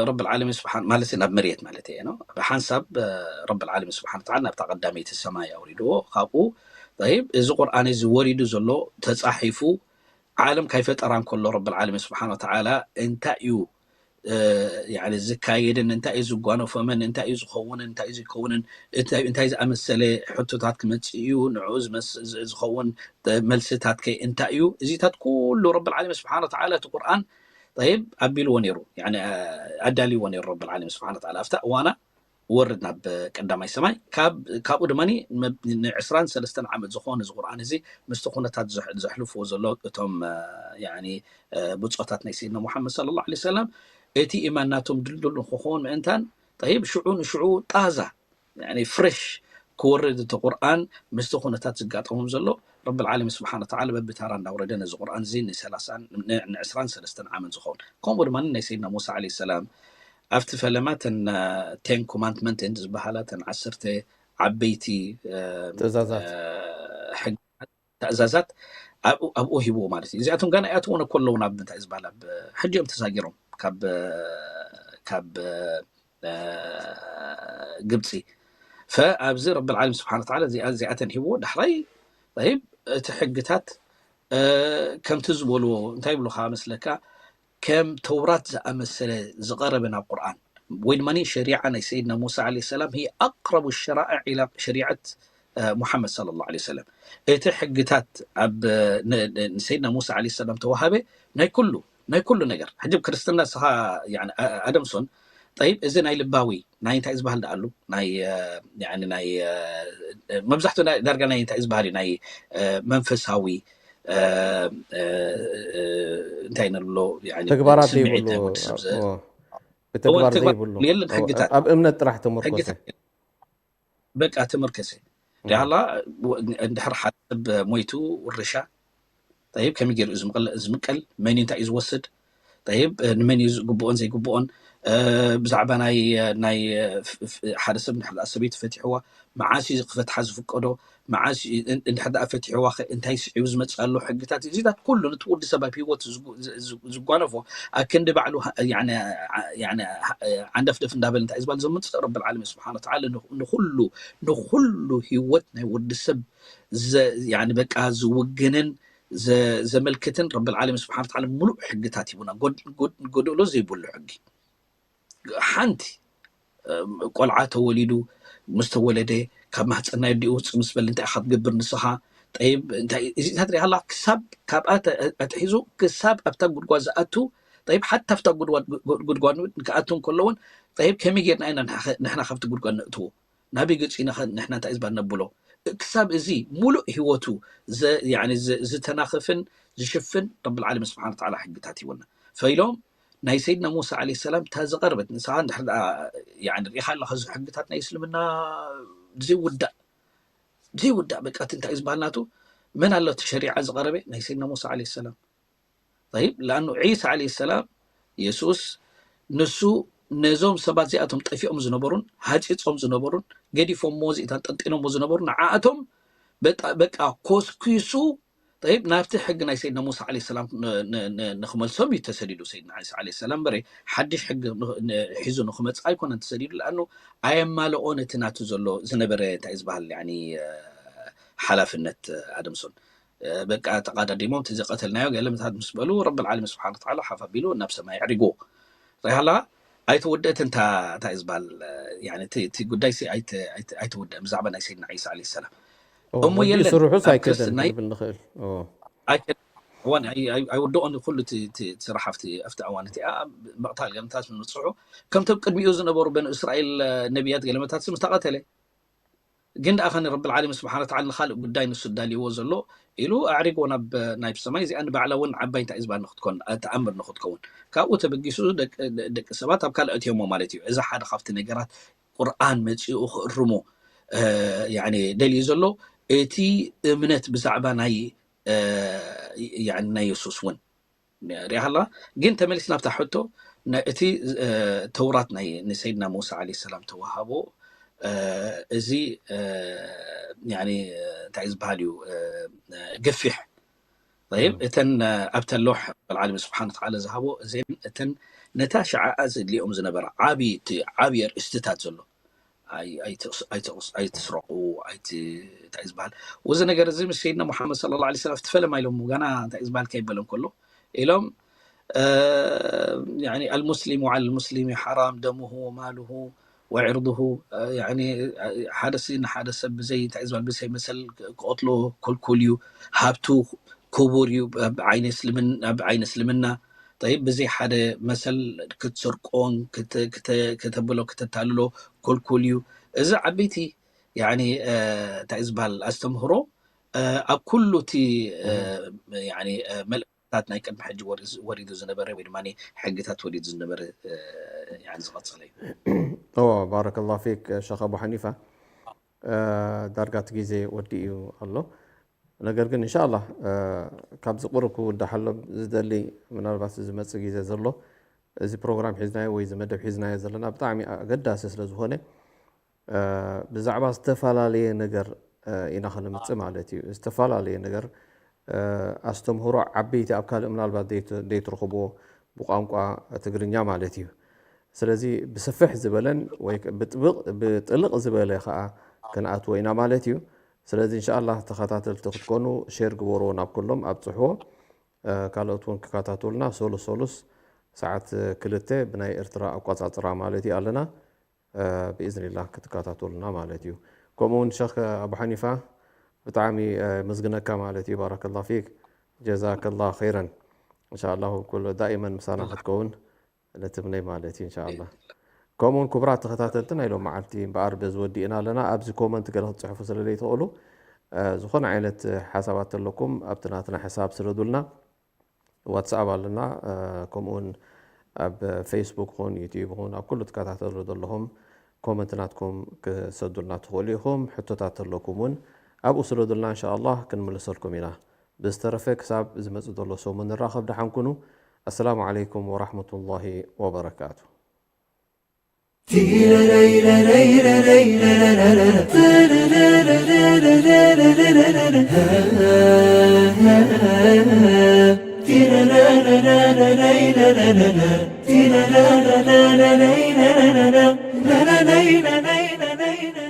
ረብ ዓለሚን ስብሓን ማለት ናብ መሬት ማለት እየ ነው። ብሓንሳብ ረብ ዓለሚን ስብሓን ተዓላ ናብታ ቀዳመይቲ ሰማይ ኣውሪድዎ። ካብኡ ይብ እዚ ቁርኣን እዚ ወሪዱ ዘሎ ተፃሒፉ ዓለም ካይፈጠራ እንከሎ ረብ ዓለሚን ስብሓን ወተዓላ እንታይ እዩ ዝካየድን እንታይ እዩ ዝጓነፎምን እንታይ እዩ ዝኸውንን እንታይ እዩ ዝከውንን እንታይ ዝኣመሰለ ሕቶታት ክመፅእ እዩ ንዕኡ ዝኸውን መልስታት ከ እንታይ እዩ እዚታት ኩሉ ረብ ዓለሚን ስብሓን ወተዓላ እቲ ቁርኣን ይብ ኣቢልዎ ነይሩ ኣዳልዎ ነይሩ ረብ ዓለሚን ስብሓን ወተዓላ ኣብታ እዋና ወርድ ናብ ቀዳማይ ሰማይ ካብኡ ድማ ንዕስራን ሰለስተን ዓመት ዝኾነ እዚ ቁርኣን እዚ ምስቲ ኩነታት ዘሕልፍዎ ዘሎ እቶም ብፆታት ናይ ሰይድና ሙሓመድ صلى الله عليه وسلم እቲ ኢማን ናቶም ድልዱል ንክኸውን ምእንታን ይብ ሽዑ ንሽዑ ጣዛ ፍሬሽ ክወርድ እቲ ቁርኣን ምስቲ ኩነታት ዝጋጠሞም ዘሎ ረብ ዓለሚን ስብሓን ወተዓላ በብታራ እንዳውረደ ነዚ ቁርኣን እዚ ንሰላሳን ንዕስራን ሰለስተን ዓመት ዝኸውን ከምኡ ድማ ናይ ሰይድና ሙሳ ዓለይሂ ሰላም ኣብቲ ፈለማ ተን ቴን ኮማንድመንት ዝበሃላ ተን ዓሰርተ ዓበይቲ ትእዛዛት ትእዛዛት ኣብኡ ሂብዎ ማለት እዩ። እዚኣቶም ጋና ይኣትዎ ነኮ ኣለዉ ናብ ምንታይ ዝበሃል ኣብ ሕጂ እዮም ተሳጊሮም ካብ ካብ ግብፂ ፈኣብዚ ረቢ ዓለም ስብሓን ተዓላ እዚኣተን ሂብዎ ዳሕራይ ይብ እቲ ሕግታት ከምቲ ዝበልዎ እንታይ ይብሉካ መስለካ ከም ተውራት ዝኣመሰለ ዝቐረበ ናብ ቁርኣን ወይ ድማ ሸሪዓ ናይ ሰይድና ሙሳ ለ ሰላም هي أقرب الشرائع إلى شريعة محمد صلى الله عليه وسلم እቲ ሕግታት ኣብ ንሰይድና ሙሳ ለ ሰላም ተዋሃበ ናይ ኩሉ ናይ ኩሉ ነገር ሕጂ ክርስትና ስኻ ኣደምሶን ጠይብ እዚ ናይ ልባዊ ናይ እንታይ ዝበሃል ደኣሉ ናይ ናይ መብዛሕትኡ ዳርጋ ናይ እንታይ ዝበሃል እዩ ናይ መንፈሳዊ እንታይ ንብሎ ተግባራት ዘይብሉ ብተግባር ዘይብሉ የለን ሕግታት ኣብ እምነት ጥራሕ ተመርኮሰ በቃ ተመርኮሰ ዳላ እንድሕር ሓደ ሰብ ሞይቱ ውርሻ ጠይብ ከመይ ገይሩ ዝምቀል መን እንታይ እዩ ዝወስድ ጠይብ ንመን እዩ ዝግብኦን ዘይግብኦን ብዛዕባ ናይ ናይ ሓደ ሰብ እንድሕር ሰበይቲ ፈቲሕዋ መዓስ እዩ ክፈትሓ ዝፍቀዶ መዓስ እንድሕር ደኣ ፈቲሕዋ እንታይ ስዒቡ ዝመፅእ ኣሎ ሕግታት እዚታት ኩሉ ነቲ ወዲ ሰብ ኣብ ሂወት ዝጓነፎ ኣብ ክንዲ ባዕሉ ዓንደፍደፍ እንዳበለ እንታይ ዝበል ዘምፅእ ረቢ ዓለሚን ስብሓን ወተዓላ ንኩሉ ንኩሉ ሂወት ናይ ወዲ ሰብ በቃ ዝውግንን ዘመልክትን ረቢ ዓለሚን ስብሓን ወተዓላ ሙሉእ ሕግታት ሂቡና ጎደሎ ዘይብሉ ሕጊ ሓንቲ ቆልዓ ተወሊዱ ምስ ተወለደ ካብ ማህፀን ናይ ኣዲኡ ውፅእ ምስ በል እንታይ ኢኻ ትገብር ንስኻ ጠይብ እንታይ እዚታት ሪኣላ ክሳብ ካብኣ ኣትሒዙ ክሳብ ኣብታ ጉድጓድ ዝኣቱ ጠይብ ሓታ ኣብታ ጉድጓድ ክኣቱ እንከሎ እውን ጠይብ ከመይ ጌርና ኢና ንሕና ካብቲ ጉድጓድ ነእትዎ ናበይ ገፂ ንሕና እንታይ ዝባል ነብሎ ክሳብ እዚ ሙሉእ ህይወቱ ዝተናኽፍን ዝሽፍን ረቢ ዓለሚን ስብሓን ወተዓላ ሕግታት ሂቡና ፈኢሎም ናይ ሰይድና ሙሳ ዓለይሂ ሰላም እታ ዝቐርበት ንስኻ እንድሕር ደኣ ያኒ ርኢኻ ኣለኻ እዚ ሕግታት ናይ እስልምና ዘይውዳእ ዘይውዳእ በቃ እቲ እንታይ እዩ ዝበሃል ናቱ መን ኣሎ እቲ ሸሪዓ ዝቐረበ ናይ ሰይድና ሙሳ ዓለይሂ ሰላም طيب لأنه ዒሳ ዓለይሂ ሰላም የሱስ ንሱ ነዞም ሰባት እዚኣቶም ጠፊኦም ዝነበሩን ሃፂፆም ዝነበሩን ገዲፎሞ እዚእታ ጠንጢኖሞ ዝነበሩ ንዓኣቶም በቃ ኮስኪሱ طيب ናብቲ ሕጊ ናይ ሰይድና ሙሳ ዓለይሂ ሰላም ንክመልሶም እዩ ተሰዲዱ ሰይድና ዒሳ ዓለይሂ ሰላም በረ ሓድሽ ሕጊ ሒዙ ንክመፅእ ኣይኮነን ተሰዲዱ ለኣኑ ኣየማልኦን እቲ ናቱ ዘሎ ዝነበረ እንታይ ዝበሃል ሓላፍነት ኣደምሶን በቃ ተቃዳዲሞም እቲ ዝቀተልናዮ ገለ ምታት ምስ በሉ ረቢ ዓለሚን ስብሓን ተዓላ ሓፍ ኣቢሉ ናብ ሰማይ ኣዕሪግዎ ሪሃላ ኣይተወደእትን እታ እንታይ ዝበሃል እቲ ጉዳይ ኣይተወደእን ብዛዕባ ናይ ሰይድና ዒሳ ለ ሰላም። እሞ የለን ስርሑስ ኣይከደን ክንብል ንኽእል። ኣይወደኦን ኩሉ ስራሕ ኣብቲ ኣብቲ እዋን እቲኣ ምቕታል ገለመታት ምብፅሑ ከምቶም ቅድሚኡ ዝነበሩ በን እስራኤል ነቢያት ገለመታት ምስ ተቐተለ ግን ደኣ ኸኒ ረብል ዓለሚን ስብሓን ወተዓላ ንኻልእ ጉዳይ ንሱ ዳልይዎ ዘሎ ኢሉ ኣዕሪጎ ናብ ናይ ሰማይ። እዚኣ ንባዕላ እውን ዓባይ እንታይ ዝበሃል ንክትኮን ተኣምር ንክትከውን ካብኡ ተበጊሱ ደቂ ሰባት ኣብ ካልእ እትዮሞ ማለት እዩ። እዚ ሓደ ካብቲ ነገራት ቁርኣን መፂኡ ክእርሞ ደልዩ ዘሎ እቲ እምነት ብዛዕባ ናይ ናይ የሱስ እውን ሪኣላ። ግን ተመሊስ ናብታ ሕቶ እቲ ተውራት ናይ ንሰይድና ሙሳ ለ ሰላም ተዋሃቦ እዚ እንታይ ዝበሃል እዩ ገፊሕ እተን ኣብተ ለውሕ ዓለም ስብሓን ተዓላ ዝሃቦ እዘን እተን ነታ ሸዓኣ ዘድልኦም ዝነበረ ዓብይ ዓብይ ኣርእስትታት ዘሎ ኣይትስረቁ እንታይ ዝበሃል ወዚ ነገር እዚ ምስ ሰይድና ሙሓመድ ስለ ላ ሰለም ትፈለማ ኢሎም ጋና እንታይ ዝበሃል ከይበለ እንከሎ ኢሎም المسلم على المسلم حرام دمه وماله وعرضه ሓደ ንሓደ ሰብ ብዘይ እንታይ ዝበሃል ብዘይ መሰል ክቐትሎ ክልኩል እዩ። ሃብቱ ክቡር እዩ ኣብ ዓይነ እስልምና ጠይብ ብዘይ ሓደ መሰል ክትስርቆን ከተብሎ ከተታልሎ ኮልኮል እዩ። እዚ ዓበይቲ እንታይ ዝበሃል ኣስተምህሮ ኣብ ኩሉ እቲ መልእክታት ናይ ቅድሚ ሕጂ ወሪዱ ዝነበረ ወይ ድማ ሕግታት ወሪዱ ዝነበረ ዝቐፀለ እዩ። ባረከላ ፊክ ሸኽ ኣቡ ሓኒፋ ዳርጋቲ ግዜ ወዲ እዩ ኣሎ። ነገር ግን እንሻላ ካብዚ ቁሩብ ክውዳሓሎም ዝደሊ ምናልባት ዝመፅእ ግዜ ዘሎ እዚ ፕሮግራም ሒዝናዮ ወይ እዚ መደብ ሒዝናዮ ዘለና ብጣዕሚ ኣገዳሲ ስለ ዝኾነ ብዛዕባ ዝተፈላለየ ነገር ኢና ክንምፅእ ማለት እዩ። ዝተፈላለየ ነገር ኣስተምህሮ ዓበይቲ ኣብ ካልእ ምናልባት ዘይትረኽብዎ ብቋንቋ ትግርኛ ማለት እዩ። ስለዚ ብስፍሕ ዝበለን ወይ ብጥልቕ ዝበለ ከዓ ክንኣትዎ ኢና ማለት እዩ። ስለዚ እንሻላ ተኸታተልቲ ክትኮኑ ሼር ግበርዎ ናብ ኩሎም ኣብፅሕዎ። ካልኦት እውን ክከታተሉና ሶሉስ ሶሉስ ሰዓት ክልተ ብናይ ኤርትራ ኣቋፃፅራ ማለት እዩ ኣለና። ብኢዝኒላ ክትከታተሉና ማለት እዩ። ከምኡ እውን ሸክ ኣቡ ሓኒፋ ብጣዕሚ ምስግነካ ማለት እዩ። ባረከላ ፊክ ጀዛከላ ኸይረን። እንሻላ ኩሉ ዳኢመን ምሳና ክትከውን ንትምነይ ማለት እዩ። እንሻላ ከምኡውን ክቡራት ተኸታተልቲ ናይ ሎም መዓልቲ እምበኣር በዚ ወዲእና ኣለና። ኣብዚ ኮመንት ገለ ክትፅሕፉ ስለ ዘይትኽእሉ ዝኾነ ዓይነት ሓሳባት ተለኩም ኣብቲ ናትና ሕሳብ ስደዱልና። ዋትስኣፕ ኣለና። ከምኡውን ኣብ ፌስቡክ ኹን ዩትዩብ ኹን ኣብ ኩሉ ትከታተሉ ዘለኹም ኮመንት ናትኩም ክሰዱልና ትኽእሉ ኢኹም። ሕቶታት ተለኩም እውን ኣብኡ ስደዱልና እንሻ ኣላህ ክንምልሰልኩም ኢና። ብዝተረፈ ክሳብ ዝመፅእ ዘሎ ሰሙን ንራኸብ ደሓን ኩኑ። ኣሰላሙ ዓለይኩም ወራሕመቱላሂ ወበረካቱ።